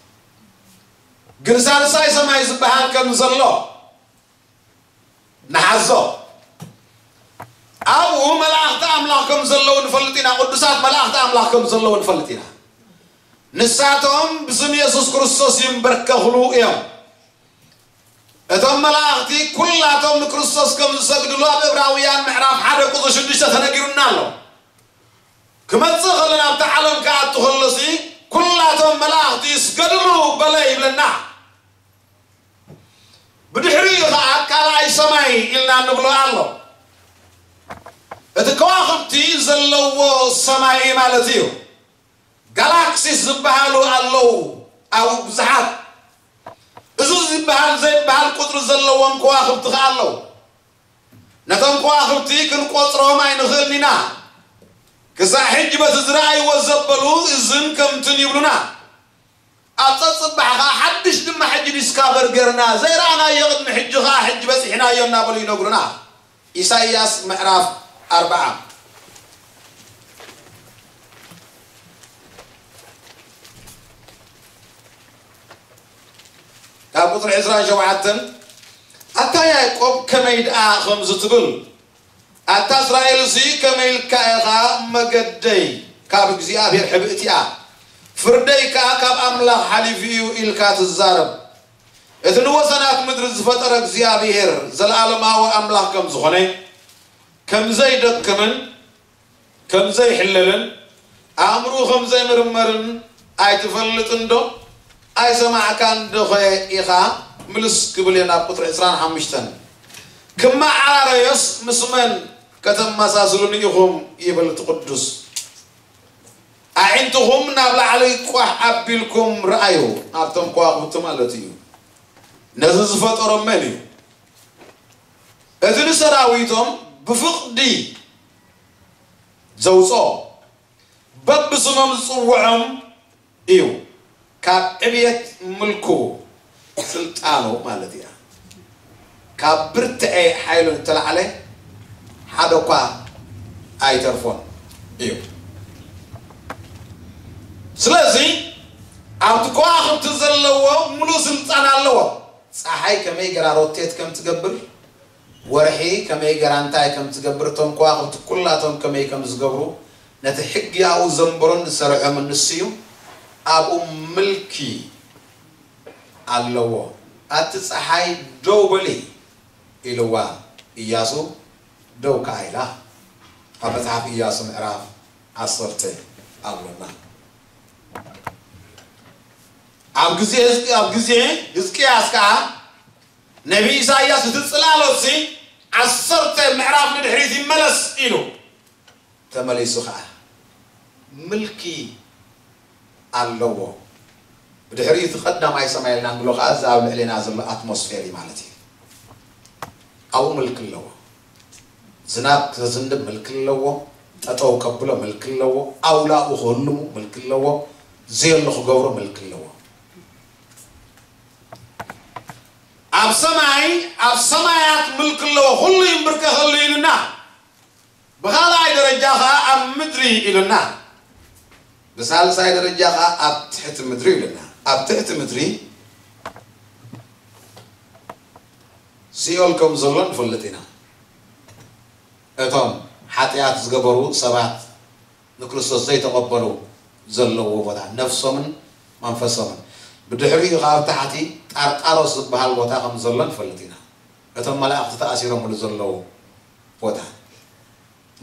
ግን ሳልሳይ ሰማይ ዝበሃል ከም ዘሎ ንሓዞ። ኣብኡ መላእኽቲ ኣምላኽ ከም ዘለዉ ንፈልጥ ኢና። ቅዱሳት መላእኽቲ ኣምላኽ ከም ዘለዉ ንፈልጥ ኢና። ንሳቶም ብስም የሱስ ክርስቶስ ይንበርከኽሉ እዮም። እቶም መላእኽቲ ኩላቶም ንክርስቶስ ከም ዝሰግድሉ ኣብ ዕብራውያን ምዕራፍ ሓደ ቁጽሪ ሽዱሽተ ተነጊሩና ኣሎ። ክመጽእ ከሎ ናብቲ ዓለም ክኣቱ ከሎሲ ኩላቶም መላእኽቲ ይስገድሉ በለ ይብለና። ብድሕሪኡ ኸዓ ካልኣይ ሰማይ ኢልና ንብሎ ኣሎ። እቲ ከዋኽብቲ ዘለዎ ሰማይ ማለት እዩ። ጋላክሲስ ዝበሃሉ ኣለዉ ኣብኡ ብዙሓት። እዚ ዝበሃል ዘይበሃል ቁጽሪ ዘለዎም ከዋኽብቲ ኸዓ ኣለዉ። ነቶም ከዋኽብቲ ክንቆጽሮም ኣይንኽእልን ኢና። ክሳዕ ሕጂ በቲ ዝረኣይዎ ዘበሉ እዝን ከምትን ይብሉና። ኣብ ጸጽባሕ ኸዓ ሓድሽ ድማ ሕጂ ዲስካቨር ገርና፣ ዘይረኣናዮ ቅድሚ ሕጂ ኸዓ ሕጂ በጺሕናዮ እናበሉ ይነግሩና። ኢሳይያስ ምዕራፍ ኣርብዓ። ኣብ ቁጽሪ ዕስራን ሸውዓተን፣ ኣታ ያዕቆብ ከመይ ደኣ ከምዚ ትብል? ኣታ እስራኤልሲ ከመይ ኢልካ ኢኻ መገደይ ካብ እግዚኣብሔር ሕብእቲ እያ፣ ፍርደይ ከኣ ካብ ኣምላኽ ሓሊፉ እዩ ኢልካ ትዛረብ? እቲ ንወሰናት ምድሪ ዝፈጠረ እግዚኣብሔር ዘለኣለማዊ ኣምላኽ ከም ዝኾነ፣ ከም ዘይደክምን ከም ዘይሕለልን ኣእምርኡ ከም ዘይምርመርን ኣይትፈልጥን ዶ? ኣይሰማዕካን ዶኸ ኢኻ? ምልስ ክብል እየ ናብ ቁጽሪ ዕስራን ሓሙሽተን። ክመዓራረዮስ ምስ መን ከተመሳስሉኒ ኢኹም? ይብል እቲ ቅዱስ። ኣዒንትኹም ናብ ላዕሊ ቋሕ ኣቢልኩም ረኣዩ፣ ናብቶም ከዋኽብቲ ማለት እዩ። ነዚ ዝፈጠሮም መን እዩ? እቲ ንሰራዊቶም ብፍቕዲ ዘውጾ፣ በብስሞም ዝጽውዖም እዩ። ካብ ዕብየት ምልኩ፣ ስልጣኑ ማለት እያ። ካብ ብርትዐ ሓይሉ እንተላዕለ ሓደ እኳ ኣይተርፎን እዩ። ስለዚ ኣብቲ ከዋኽብቲ ዘለዎ ሙሉእ ስልጣን ኣለዎ። ፀሓይ ከመይ ገራ ሮቴት ከም ትገብር፣ ወርሒ ከመይ ገራ እንታይ ከም ትገብር፣ እቶም ከዋኽብቲ ኩላቶም ከመይ ከም ዝገብሩ፣ ነቲ ሕጊ ኣብኡ ዘንበሮን ዝሰርዖምን ንሱ እዩ። ኣብኡ ምልኪ ኣለዎ። ኣቲ ፀሓይ ደው በሊ ኢልዋ፣ ኢያሱ ደው ከኣ ኢላ። ኣብ መጽሓፍ ኢያሱ ምዕራፍ ዓሰርተ ኣሎና። ኣብ ግዜ ህዝቂ-፣ ኣብ ግዜ ህዝቅያስ ከኣ ነቢ ኢሳይያስ እቲ ጽላሎትሲ ዓሰርተ ምዕራፍ ንድሕሪት ይመለስ ኢሉ። ተመሊሱ ከኣ ምልኪ ኣለዎ። ብድሕሪኡ እቲ ቀዳማይ ሰማይ ኢልና ንብሎ ከኣ እዚ ኣብ ልዕሌና ዘሎ ኣትሞስፌር እዩ ማለት እዩ። ኣብኡ ምልኪ ኣለዎ። ዝናብ ከዝንብ ምልኪ ኣለዎ። ጠጠው ከብሎ ምልኪ ኣለዎ። ኣውላኡ ክህልሙ ምልኪ ኣለዎ። ዘየሎ ክገብሮ ምልኪ ኣለዎ። ኣብ ሰማይ፣ ኣብ ሰማያት ምልኪ ኣለዎ። ኩሉ ይንብርከኸሉ ኢልና። ብኻልኣይ ደረጃ ኸዓ ኣብ ምድሪ ኢሉና። ብሳልሳይ ደረጃ ኸዓ ኣብ ትሕቲ ምድሪ ኢሉና። ኣብ ትሕቲ ምድሪ ሲኦል ከም ዘሎ ንፈልጥ ኢና። እቶም ሓጢኣት ዝገበሩ ሰባት ንክርስቶስ ዘይተቐበሉ ዘለዎ ቦታ፣ ነፍሶምን መንፈሶምን። ብድሕሪኡ ኸዓ ኣብ ታሕቲ ጣርጣሮስ ዝበሃል ቦታ ከም ዘሎ ንፈልጥ ኢና። እቶም መላእኽቲ ተኣሲሮምሉ ዘለዉ ቦታ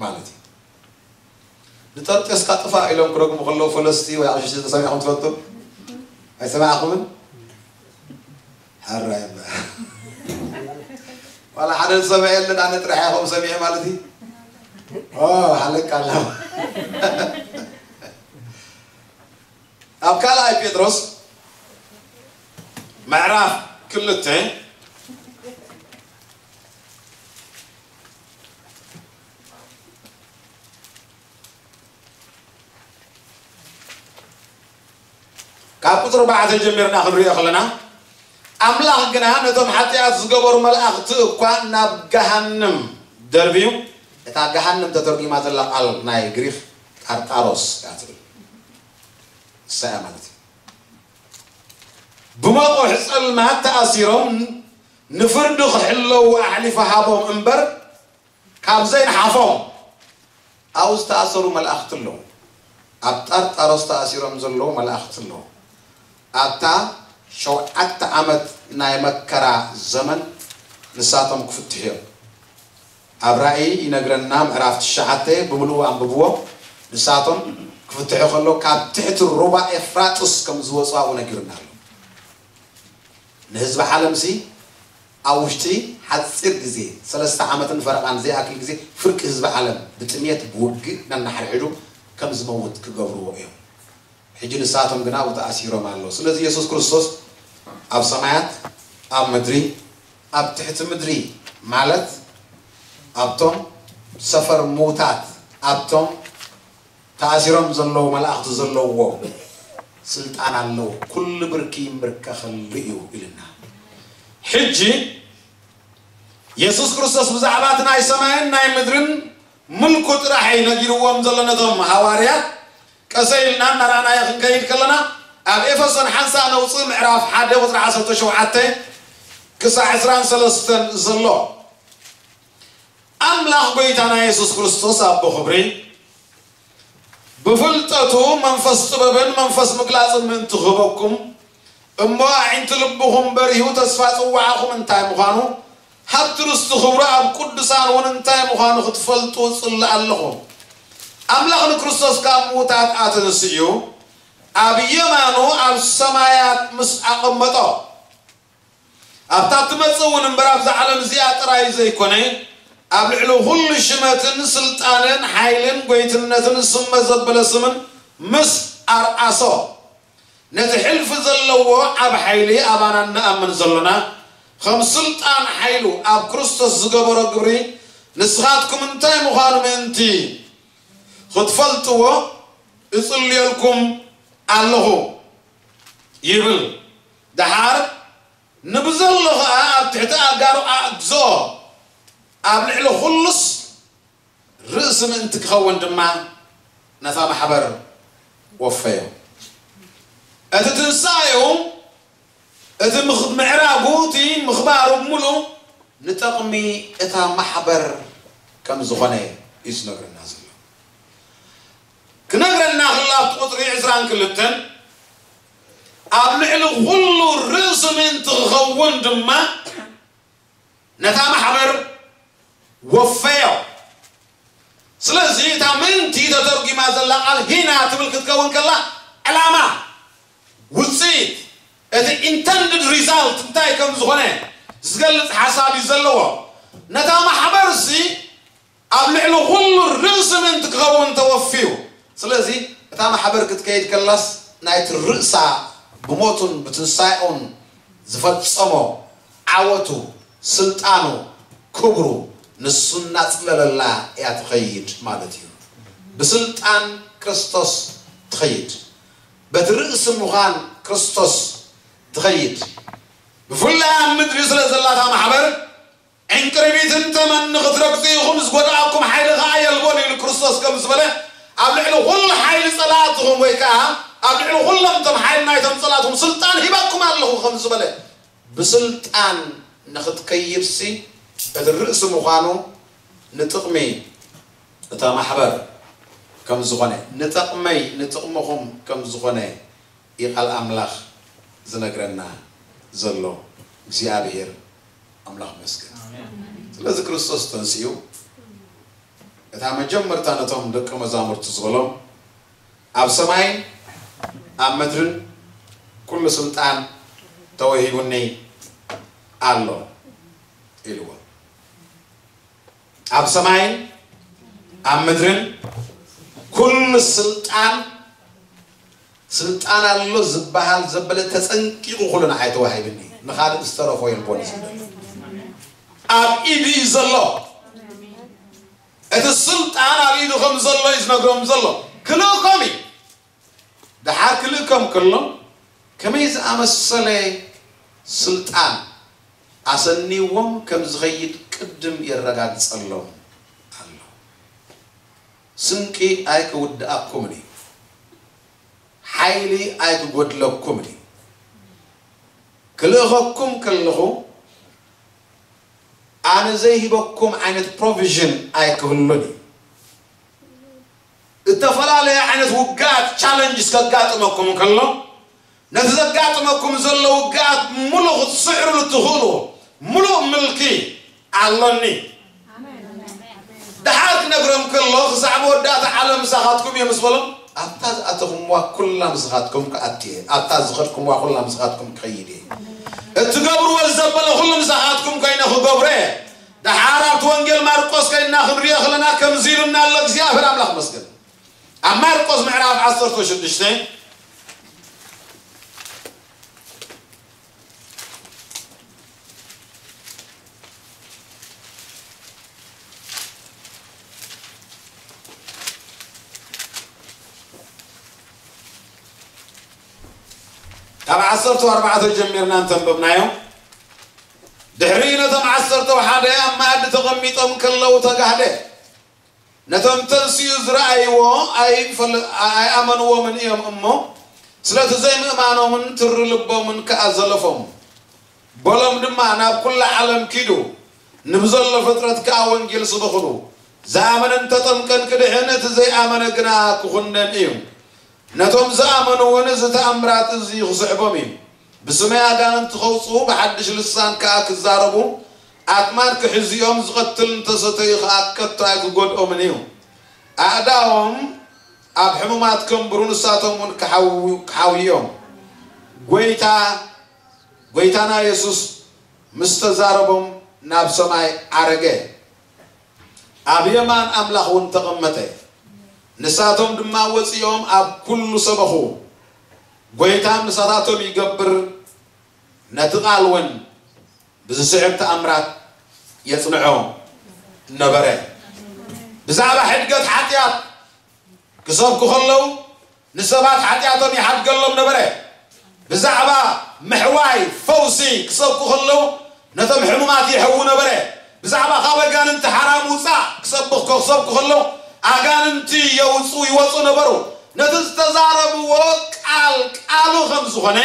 ማለት እዩ። ንጠርጤስካ ጥፋእ ኢሎም ክረግሙ ከለዉ ፈለስቲ ወይ ኣቕሽሽቲ ተሰሚዕኹም ትፈልጡ? ኣይሰማዕኹምን? ሕራይ እምበር። ዋላ ሓደ ዝሰምዐ የለን፣ ኣነ ጥራሕ እየ ከምኡ ሰሚዐ ማለት እዩ። ኦ፣ ሓለቃ ኣላ። ኣብ ካልኣይ ጴጥሮስ ምዕራፍ ክልተ ካብ ቁጽሪ ኣርባዕተ ጀሚርና ክንሪኦ ከለና፣ ኣምላኽ ግና ነቶም ሓጢኣት ዝገበሩ መላእኽቲ እኳ ናብ ገሃንም ደርብዩ፣ እታ ገሃንም ተተርጒማ ዘላ ቃል ናይ ግሪኽ ጣርጣሮስ እያ ትብል። ንሳ እያ ማለት እዩ። ብመቑሕ ጸልማት ተኣሲሮም ንፍርዲ ክሕለዉ ኣሕሊፉ ሃቦም እምበር፣ ካብ ዘይንሓፎም ኣብኡ ዝተኣሰሩ መላእኽቲ ኣለዉ። ኣብ ጣርጣሮስ ተኣሲሮም ዘለዉ መላእኽቲ ኣለዉ። ኣብታ ሸውዓተ ዓመት ናይ መከራ ዘመን ንሳቶም ክፍትሑ እዮም። ኣብ ራእይ ይነግረና፣ ምዕራፍ ትሽዓተ ብምልኡ ኣንብብዎ። ንሳቶም ክፍትሑ ከሎ ካብ ትሕቲ ሩባ ኤፍራጥስ ከም ዝወፁ ኣብኡ ነጊሩና ኣሎ። ንህዝቢ ዓለምሲ ኣብ ውሽጢ ሓፂር ግዜ፣ ሰለስተ ዓመትን ፈረቓን ዘይኣክል ግዜ ፍርቂ ህዝቢ ዓለም ብጥሜት ብውግእ ነናሕርሕዱ ከም ዝመውት ክገብርዎ እዮም። ሕጂ ንሳቶም ግና ኣብኡ ተኣሲሮም ኣለዉ። ስለዚ የሱስ ክርስቶስ ኣብ ሰማያት፣ ኣብ ምድሪ፣ ኣብ ትሕቲ ምድሪ ማለት ኣብቶም ሰፈር ምዉታት፣ ኣብቶም ተኣሲሮም ዘለዉ መላእኽቲ ዘለውዎ ስልጣን ኣለዎ። ኩሉ ብርኪ ይምብርከኸሉ እዩ ኢልና። ሕጂ የሱስ ክርስቶስ ብዛዕባ እቲ ናይ ሰማይን ናይ ምድርን ምልኩ ጥራሕ እዩ ነጊርዎም ዘሎ ነቶም ሃዋርያት። ቀሰ ኢልና እናረኣናዮ ክንከይድ ከለና፣ ኣብ ኤፌሶን ሓንሳእ ነውፅእ ምዕራፍ ሓደ ቁፅሪ ዓሰርተ ሸውዓተ ክሳዕ ዕስራን ሰለስተን ዘሎ። ኣምላኽ ጎይታና የሱስ ክርስቶስ ኣቦ ክብሪ ብፍልጠቱ መንፈስ ጥበብን መንፈስ ምግላጽን ምእንቲ ክህበኩም እሞ ኣዒንቲ ልብኹም በሪሁ ተስፋ ጽዋዕኹም እንታይ ምዃኑ ሃብቲ ርስቲ ክብሩ ኣብ ቅዱሳን እውን እንታይ ምዃኑ ክትፈልጡ ጽልእ ኣለኹ። ኣምላኽ ንክርስቶስ ካብ ምዉታት ኣተንስኡ ኣብ የማኑ ኣብ ሰማያት ምስ ኣቐመጦ ኣብታ ትመጽእ እውን እምበር ኣብዛ ዓለም እዚኣ ጥራይ ዘይኮነ ኣብ ልዕሊ ኩሉ ሽመትን ስልጣንን ሓይልን ጎይትነትን ስመ ዘበለ ስምን ምስ ኣርኣሶ ነቲ ሕልፊ ዘለዎ ዓብ ሓይሊ ኣባና እንኣምን ዘሎና ከም ስልጣን ሓይሉ ኣብ ክርስቶስ ዝገበሮ ግብሪ ንስኻትኩም እንታይ ምዃኑ ምእንቲ ክትፈልጥዎ እጽልየልኩም ኣለኹ ይብል። ደሓር ንብዘሎ ኸኣ ኣብ ትሕቲ ኣጋሩ ኣእግዝኦ፣ ኣብ ልዕሊ ኹሉስ ርእሲ ምእንቲ ክኸውን ድማ ነታ ማሕበር ወፈዮ። እቲ ትንሳኤኡ፣ እቲ ምኽ- ምዕራጉ፣ እቲ ምኽባሩ ብምሉእ ንጠቕሚ እታ ማሕበር ከም ዝኾነ እዩ ዝነግረና ዘሎ። ክነግረና ክላ ኣብቲ ቁፅሪ ዕስራን ክልተን ኣብ ልዕሊ ኩሉ ርእሲ ምእንቲ ክኸውን ድማ ነታ ማሕበር ወፈዮ። ስለዚ እታ ምእንቲ ተተርጒማ ዘላ ቃል ሂና ትብል ክትከውን ከላ ዕላማ፣ ውፅኢት፣ እቲ intended result እንታይ ከም ዝኾነ ዝገልፅ ሓሳብ እዩ ዘለዎ። ነታ ማሕበርሲ ኣብ ልዕሊ ኩሉ ርእሲ ምእንቲ ክኸውን ተወፍዩ። ስለዚ እታ ማሕበር ክትከይድ ከላስ ናይቲ ርእሳ ብሞቱን ብትንሳኤኡን ዝፈጸሞ ዓወቱ፣ ስልጣኑ፣ ክብሩ ንሱ እናጽለለላ እያ ትኸይድ ማለት እዩ። ብስልጣን ክርስቶስ ትኸይድ፣ በቲ ርእሲ ምዃን ክርስቶስ ትኸይድ። ብፍላይ ኣብ ምድሪ ስለ ዘላታ ማሕበር ዕንቅርቢትን ተመን ንኽትረግጹ ኢኹም፣ ዝጎድኣኩም ሓይሊ ኸዓ የልቦን ኢሉ ክርስቶስ ከም ዝበለ፣ ኣብ ልዕሊ ኹሉ ሓይሊ ጸላእትኹም ወይ ከኣ ኣብ ልዕሊ ኹሎም እቶም ሓይሊ ናይቶም ጸላእትኹም ስልጣን ሂበኩም ኣለኹ ከም ዝበለ፣ ብስልጣን ንኽትከይድሲ እቲ ርእሲ ምዃኑ ንጥቕሚ እታ ማሕበር ከም ዝኾነ፣ ንጠቕመይ ንጥቕምኹም ከም ዝኾነ እዩ ቃል ኣምላኽ ዝነግረና ዘሎ። እግዚኣብሔር ኣምላኽ መስገን። ስለዚ ክርስቶስ ተንስኡ እታ መጀመርታ ነቶም ደቂ መዛሙርቱ ዝበሎም ኣብ ሰማይን ኣብ ምድርን ኩሉ ስልጣን ተወሂቡኒ ኣሎ ኢልዎ። ኣብ ሰማይን ኣብ ምድርን ኩሉ ስልጣን ስልጣን ኣሎ ዝበሃል ዘበለ ተጸንቂቑ ኩሉ ንዓይ ተዋሂብኒ፣ ንኻልእ ዝተረፎ የልቦን ዝብል። ኣብ ኢዱ እዩ ዘሎ። እቲ ስልጣን ኣብ ኢዱ ከም ዘሎ እዩ ዝነግሮም ዘሎ። ክልእኮም እዩ። ደሓር ክልእኮም ከሎ ከመይ ዝኣመሰለ ስልጣን ኣሰኒዎም ከም ዝኸይድ ቅድም የረጋግጸሎም ኣሎ። ስንቂ ኣይክውድኣኩምን እዩ። ሓይሊ ኣይክጎድለኩምን እዩ። ክልእኸኩም ከለኹ ኣነ ዘይሂበኩም ዓይነት ፕሮቪዥን ኣይክህሉን እዩ። እተፈላለየ ዓይነት ውግኣት ቻለንጅስ ከጋጥመኩም ከሎ ነቲ ዘጋጥመኩም ዘሎ ውግኣት ሙሉእ ክትስዕርሉ ትኽእሉ ሙሉእ ምልኪ ኣሎኒ። ደሓር ክነግሮም ከሎ ክሳዕ መወዳእታ ዓለም ምሳኻትኩም እየ ምስ በሎም ኣብታ ዝኣተኹምዋ ኩላ ምሳኻትኩም ክኣቲ እየ፣ ኣብታ ዝኸድኩምዋ ኩላ ምሳኻትኩም ክኸይድ እየ። እትገብርዎ ዘበለ ኩሉ ምሳኻትኩም ኮይነ ክገብሮ እየ። ደሓር ኣብቲ ወንጌል ማርቆስ ከይድና ክንሪኦ ከለና ከምዚ ኢሉና ኣሎ እግዚኣብሔር ኣምላኽ መስገን። ኣብ ማርቆስ ምዕራፍ ዓሰርተ ሽዱሽተ ካብ ዓሰርተ ኣርባዕተ ጀሚርና እንተንበብናዮ ድሕሪ ነቶም ዓሰርተ ሓደ ኣብ መኣዲ ተቐሚጦም ከለዉ ተጋህደ። ነቶም ተንስኡ ዝረኣይዎ ኣይኣመንዎምን እዮም እሞ ስለቲ ዘይምእማኖምን ትሪ ልቦምን ከኣ ዘለፎም። በሎም ድማ፣ ናብ ኩላ ዓለም ኪዱ፣ ንብዘሎ ፍጥረት ከኣ ወንጌል ስበኹሉ። ዝኣመነን ተጠምቀን ክድሕን፣ እቲ ዘይኣመነ ግና ክኹነን እዩ። ነቶም ዝኣመኑ እውን እዚ ተኣምራት እዚ ክስዕቦም እዩ። ብስመይ ኣጋንንቲ ከውፅኡ፣ ብሓድሽ ልሳን ከኣ ክዛረቡ፣ ኣትማድ ክሕዝኦም፣ ዝቐትል እንተሰተዩ ከኣ ከቶ ኣይክጎድኦምን እዩ። ኣእዳዎም ኣብ ሕሙማት ከንብሩ፣ ንሳቶም እውን ክሓው- ክሓውዩ እዮም። ጎይታ ጎይታና የሱስ ምስ ተዛረቦም ናብ ሰማይ ዓረገ፣ ኣብ የማን ኣምላኽ እውን ተቐመጠ። ንሳቶም ድማ ወጺኦም ኣብ ኩሉ ሰበኹ። ጎይታ ምሳታቶም ይገብር፣ ነቲ ቃል እውን ብዝስዕብ ተኣምራት የጽንዖ ነበረ። ብዛዕባ ሕድገት ሓጢኣት ክሰብኩ ከለዉ፣ ንሰባት ሓጢኣቶም ይሓድገሎም ነበረ። ብዛዕባ ምሕዋይ ፈውሲ ክሰብኩ ከለዉ፣ ነቶም ሕሙማት የሕዉ ነበረ። ብዛዕባ ካብ ኣጋንንቲ ሓራ ምውጻእ ክሰብኽ ክሰብኩ ከለዉ፣ ኣጋንንቲ የውጹ ይወጹ ነበሩ። ነቲ ዝተዛረብዎ ቃል ቃሉ ከም ዝኾነ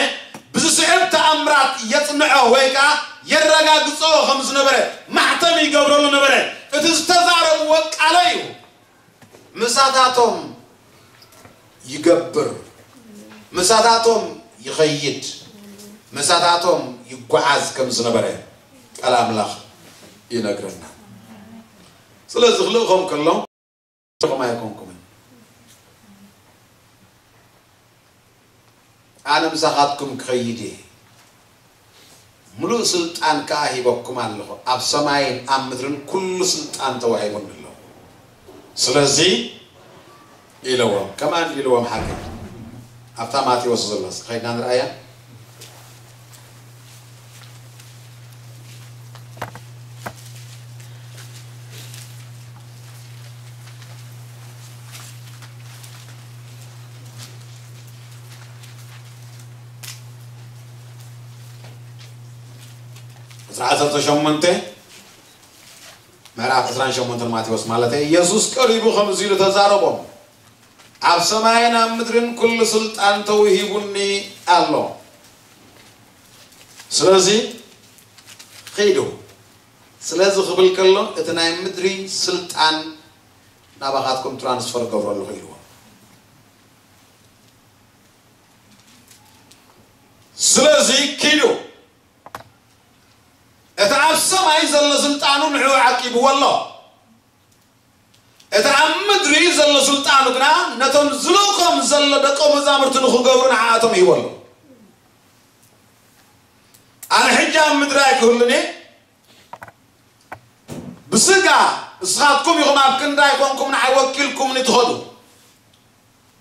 ብዝስዕብ ተኣምራት የጽንዖ ወይ ከኣ የረጋግጾ ከም ዝነበረ ማሕተም ይገብረሉ ነበረ። እቲ ዝተዛረብዎ ቃለ እዩ። ምሳታቶም ይገብር፣ ምሳታቶም ይኸይድ፣ ምሳታቶም ይጓዓዝ ከም ዝነበረ ቃል ኣምላኽ ይነግረና። ስለዚ ክልእኾም ከሎ፣ "ንስኹም ኣይኮንኩምን፣ ኣነ ምሳኻትኩም ክኸይድ እየ፣ ምሉእ ስልጣን ከኣ ሂበኩም ኣለኹ፣ ኣብ ሰማይን ኣብ ምድርን ኩሉ ስልጣን ተዋሂቡኒ ኣሎ። ስለዚ" ኢለዎም። ከማን ኢልዎም ሓቂ ኣብታ ማቴዎስ ዘሎ እስኪ ከይድና ንርኣያ። ዕስራ ዓሰርተ ሸሞንተ፣ ምዕራፍ ዕስራን ሸሞንተን ማቴዎስ ማለት እዩ። ኢየሱስ ቀሪቡ ከምዚ ኢሉ ተዛረቦም፣ ኣብ ሰማይን ኣብ ምድርን ኩሉ ስልጣን ተውሂቡኒ ኣሎ። ስለዚ ኺዱ። ስለዚ ክብል ከሎ እቲ ናይ ምድሪ ስልጣን ናባኻትኩም ትራንስፈር ገብረሉ ኢልዎ። ስለዚ ኪዱ፣ እቲ ኣብ ሰማይ ዘሎ ስልጣኑ ንዕኡ ዓቂብዎ ኣሎ። እቲ ኣብ ምድሪ ዘሎ ስልጣኑ ግና ነቶም ዝልእኾም ዘሎ ደቀ መዛሙርቲ ንኽገብሩ ንዓኣቶም ሂቦ ኣሎ። ኣነ ሕጂ ኣብ ምድሪ ኣይክህሉን እየ። ብስጋ ንስኻትኩም ኢኹም ኣብ ክንዳይ ኮንኩም ንዓይ ወኪልኩምኒ ትኸዱ።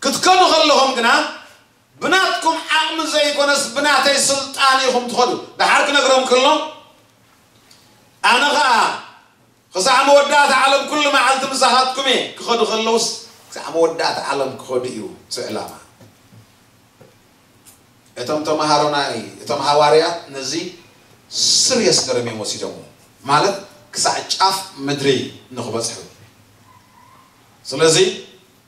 ክትከዱ ከለኹም ግና ብናትኩም ዓቕሚ ዘይኮነስ ብናተይ ስልጣን ኢኹም ትኸዱ። ደሓር ክነግሮም ከሎ፣ ኣነ ኸኣ ክሳዕ መወዳእታ ዓለም ኩሉ መዓልቲ ምሳኻትኩም እየ። ክኸዱ ከለውስ ክሳዕ መወዳእታ ዓለም ክኸዱ እዩ እቲ ዕላማ። እቶም ተምሃሮ ናይ እቶም ሃዋርያት ነዚ ስርየስ ገረም እዮም ወሲዶምዎ፣ ማለት ክሳዕ ጫፍ ምድሪ ንኽበጽሑ። ስለዚ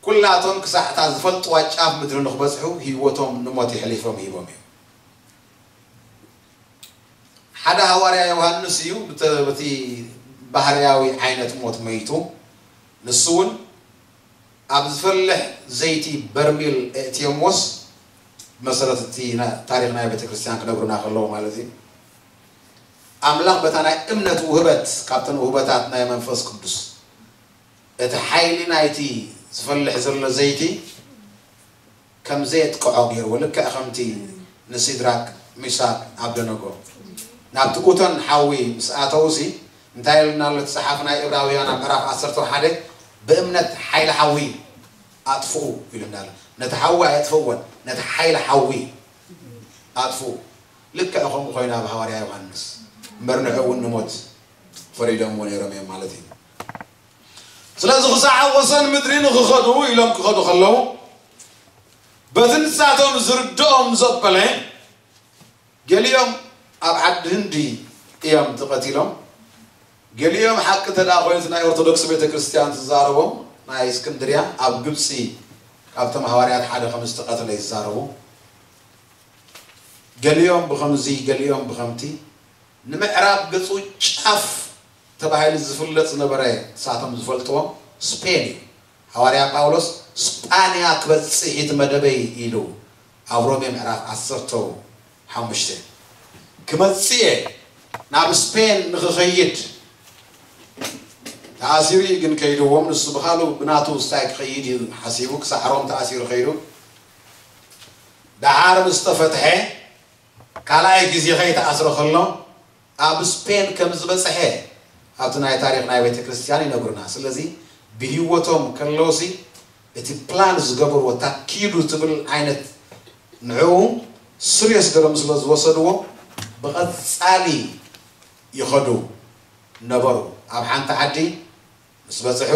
ኩላቶም ክሳዕ እታ ዝፈልጥዋ ጫፍ ምድሪ ንኽበጽሑ ህይወቶም ንሞት የሕሊፎም ሂቦም እዮም። ሓደ ሃዋርያ ዮሃንስ እዩ ብተ- በቲ ባህርያዊ ዓይነት ሞት መይቱ። ንሱ እውን ኣብ ዝፈልሕ ዘይቲ በርሚል እእትየሞስ፣ መሰረት እቲ ና- ታሪኽ ናይ ቤተ ክርስቲያን ክነግሩና ከለዉ ማለት እዩ። ኣምላኽ በታ ናይ እምነት ውህበት፣ ካብተን ውህበታት ናይ መንፈስ ቅዱስ፣ እቲ ሓይሊ ናይቲ ዝፈልሕ ዘሎ ዘይቲ ከም ዘየጥቅዖ ገይርዎ፣ ልክዕ ከምቲ ንሲድራክ፣ ሚሳክ፣ ኣብደነጎ ናብቲ እቶን ሓዊ ምስ ኣተውሲ፣ እንታይ ኢሉና ኣሎ እቲ ጸሓፊ ናይ ዕብራውያን ኣብ ምዕራፍ ዓሰርተ ሓደ? "ብእምነት ሓይሊ ሓዊ ኣጥፍኡ" ኢሉና ኣሎ። ነቲ ሓዊ ኣየጥፍእዎን፣ ነቲ ሓይሊ ሓዊ ኣጥፍኡ። ልክዕ ከምኡ ኮይኑ ኣብ ሃዋርያ ዮሃንስ፣ እምበር ንዕኡ እውን ንሞት ፈሪዶምዎ ነይሮም እዮም ማለት እዩ። ስለዚ ክሳዕ ወሰን ምድሪ ንኽኸዱ ኢሎም ክኸዱ ከለዉ፣ በቲ ንሳቶም ዝርድኦም ዘበለ፣ ገሊኦም ኣብ ዓዲ ህንዲ እዮም ተቐቲሎም። ገሊኦም ሓቂ እንተ ደኣ ኮይኑ እቲ ናይ ኦርቶዶክስ ቤተ ክርስቲያን ትዛረቦም ናይ እስክንድርያ ኣብ ግብፂ ካብቶም ሃዋርያት ሓደ ከም ዝተቐተለ ይዛረቡ። ገሊኦም ብኸምዚ ገሊኦም ብኸምቲ። ንምዕራብ ገጹ ጫፍ ተባሂሉ ዝፍለጥ ዝነበረ ንሳቶም ዝፈልጥዎ ስፔን እዩ። ሃዋርያ ጳውሎስ ስጳንያ ክበጽሕ እቲ መደበይ ኢሉ ኣብ ሮሜ ምዕራፍ ዓሰርተ ሓሙሽተ ክመጽእ እየ ናብ ስፔን ንኽኸይድ ተኣሲሩ እዩ ግን ከይድዎም ንሱ ብኻሉ ብናቱ ስታይ ክኸይድ እዩ ሓሲቡ ክሳዕ ሮም ተኣሲሩ ከይዱ ደሓር ምስ ተፈትሐ ካልኣይ ግዜ ከይተኣስረ ከሎ ኣብ ስፔን ከም ዝበፅሐ ኣብቲ ናይ ታሪክ ናይ ቤተ ክርስቲያን ይነግሩና። ስለዚ ብህይወቶም ከለውሲ እቲ ፕላን ዝገበርዎ ታኪዱ ትብል ዓይነት ንዕኡ ስሪየስ ገሮም ስለ ዝወሰድዎ ብቐፃሊ ይኸዱ ነበሩ። ኣብ ሓንቲ ዓዲ ምስ በፅሑ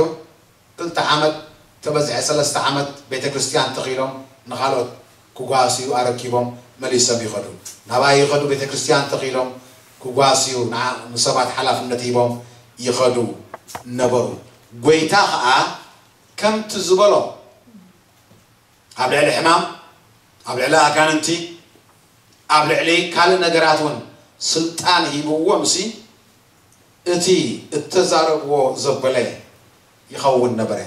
ክልተ ዓመት ተበዝሐ ሰለስተ ዓመት ቤተ ክርስቲያን ተኺሎም ንኻልኦት ክጓስዩ ኣረኪቦም መሊሶም ይኸዱ። ናባይ ይኸዱ ቤተ ክርስቲያን ተኺሎም ክጓስዩ ንዓ- ንሰባት ሓላፍነት ሂቦም ይኸዱ ነበሩ። ጎይታ ኸዓ ከምቲ ዝበሎ ኣብ ልዕሊ ሕማም፣ ኣብ ልዕሊ ኣጋንንቲ፣ ኣብ ልዕሊ ካልእ ነገራት እውን ስልጣን ሂብዎም ሲ እቲ እተዛረብዎ ዘበለ ይኸውን ነበረ።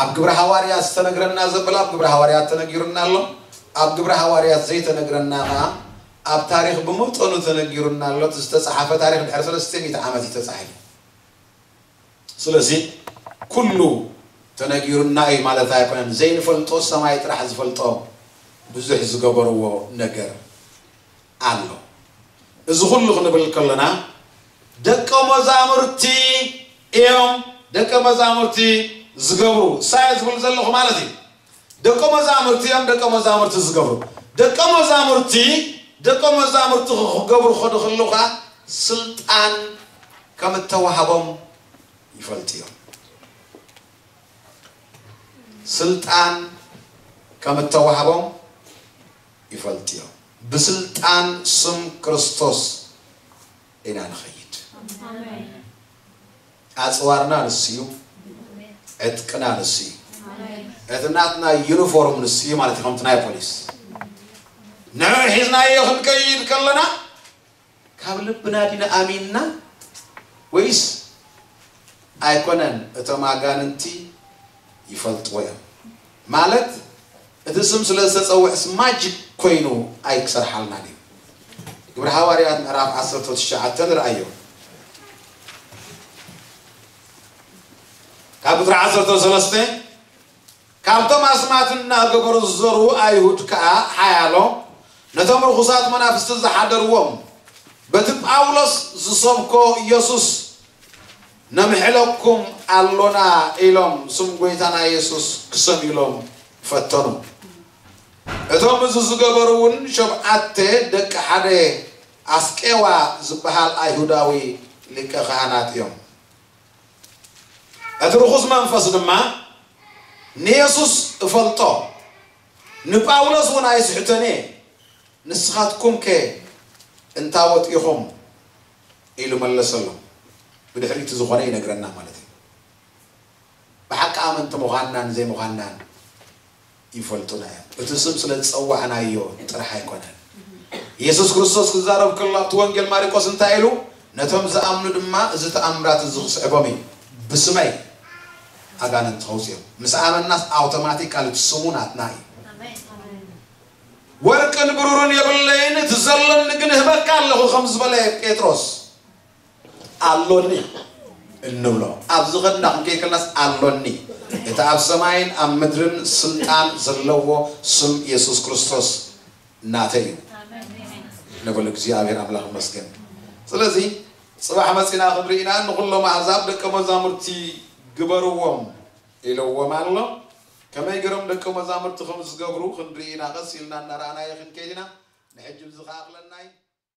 ኣብ ግብረ ሃዋርያት ዝተነግረና ዘበለ ኣብ ግብረ ሃዋርያት ተነጊሩና ኣሎ። ኣብ ግብረ ሃዋርያት ዘይተነግረና ኸዓ ኣብ ታሪኽ ብመጠኑ ተነጊሩና ኣሎ። እቲ ዝተፀሓፈ ታሪኽ ድሕሪ ሰለስተ ሚእቲ ዓመት እዩ ተፃሒፉ። ስለዚ ኩሉ ተነጊሩና እዩ ማለት ኣይኮነን። ዘይንፈልጦ ሰማይ ጥራሕ ዝፈልጦ ብዙሕ ዝገበርዎ ነገር ኣሎ። እዚ ኩሉ ክንብል ከለና ደቀ መዛሙርቲ እዮም ደቀ መዛሙርቲ ዝገብሩ ሳየ ዝብል ዘለኹ ማለት እዩ። ደቀ መዛሙርቲ እዮም ደቀ መዛሙርቲ ዝገብሩ። ደቀ መዛሙርቲ ደቀ መዛሙርቲ ክገብሩ ከዱ ከለኻ ስልጣን ከም እተዋህቦም ይፈልጡ እዮም። ስልጣን ከም እተዋህቦም ይፈልጡ እዮም። ብስልጣን ስም ክርስቶስ ኢና ንኸይድ። ኣፅዋርና ንሱ እዩ። ዕጥቅና ንሱ እዩ። እቲ ናትና ዩኒፎርም ንሱ እዩ ማለት እዩ። ከምቲ ናይ ፖሊስ ንዑ ሒዝናዮ ክንከይድ ከለና ካብ ልብና ዲና ኣሚንና ወይስ ኣይኮነን? እቶም ኣጋንንቲ ይፈልጥዎ እዮም ማለት እቲ ስም ስለ ዝተፀውዕስ ማጅክ ኮይኑ ኣይክሰርሓልናን እዩ። ግብረ ሃዋርያት ምዕራፍ ዓሰርተ ትሽዓተ ንርኣዮ ካብ ቁፅሪ ዓሰርተ ሰለስተ ካብቶም ኣስማት እናገበሩ ዝዞርዉ ኣይሁድ ከኣ ሓያሎ ነቶም ርኹሳት መናፍስቲ ዝሓደርዎም በቲ ጳውሎስ ዝሰብኮ ኢየሱስ ነምሕለኩም ኣሎና ኢሎም ስም ጎይታና ኢየሱስ ክሰምዩሎም ፈተኑ። እቶም እዚ ዝገበሩ እውን ሸብዓተ ደቂ ሓደ ኣስቄዋ ዝበሃል ኣይሁዳዊ ሊቀ ካህናት እዮም። እቲ ርኹስ መንፈስ ድማ ንየሱስ እፈልጦ ንጳውሎስ እውን ኣይስሕቶን እየ፣ ንስኻትኩም ከ እንታወት ኢኹም? ኢሉ መለሰሎም። ብድሕሪት ዝኾነ ይነግረና ማለት እዩ። ብሓቂ ኣመንቲ ምዃንናን ዘይምዃንናን ይፈልጡና እዮም። እቲ ስም ስለ ዝጸዋዕናዮ ጥራሕ ኣይኮነን። የሱስ ክርስቶስ ክዛረብ ከሎ ኣብቲ ወንጌል ማርቆስ እንታይ ኢሉ? ነቶም ዝኣምኑ ድማ እዚ ተኣምራት እዚ ክስዕቦም እዩ። ብስመይ ኣጋንንቲ ከውፅኦም። ምስ ኣመናስ ኣውቶማቲካሊ እቲ ስሙ ናትና እዩ። ወርቅን ብሩርን የብለይን፣ እቲ ዘሎኒ ግን እህበካ ኣለኹ ከም ዝበለ ጴጥሮስ ኣሎኒ እንብሎ። ኣብዚ ኸድና ክንከይከልናስ ኣሎኒ። እቲ ኣብ ሰማይን ኣብ ምድርን ስልጣን ዘለዎ ስም የሱስ ክርስቶስ ናተይ እዩ። ንብል እግዚኣብሔር ኣምላኽ ይመስገን። ስለዚ ጽባሕ መጺና ክንርኢና ንኹሎም ኣሕዛብ ደቀ መዛሙርቲ ግበርዎም ኢለዎም ኣሎ። ከመይ ገሮም ደቀ መዛሙርቲ ከም ዝገብሩ ክንርኢ ኢና። ቀስ ኢልና እናረኣናዮ ክንከይድ ኢና። ንሕጂ ብዚ ከኣኽለናይ።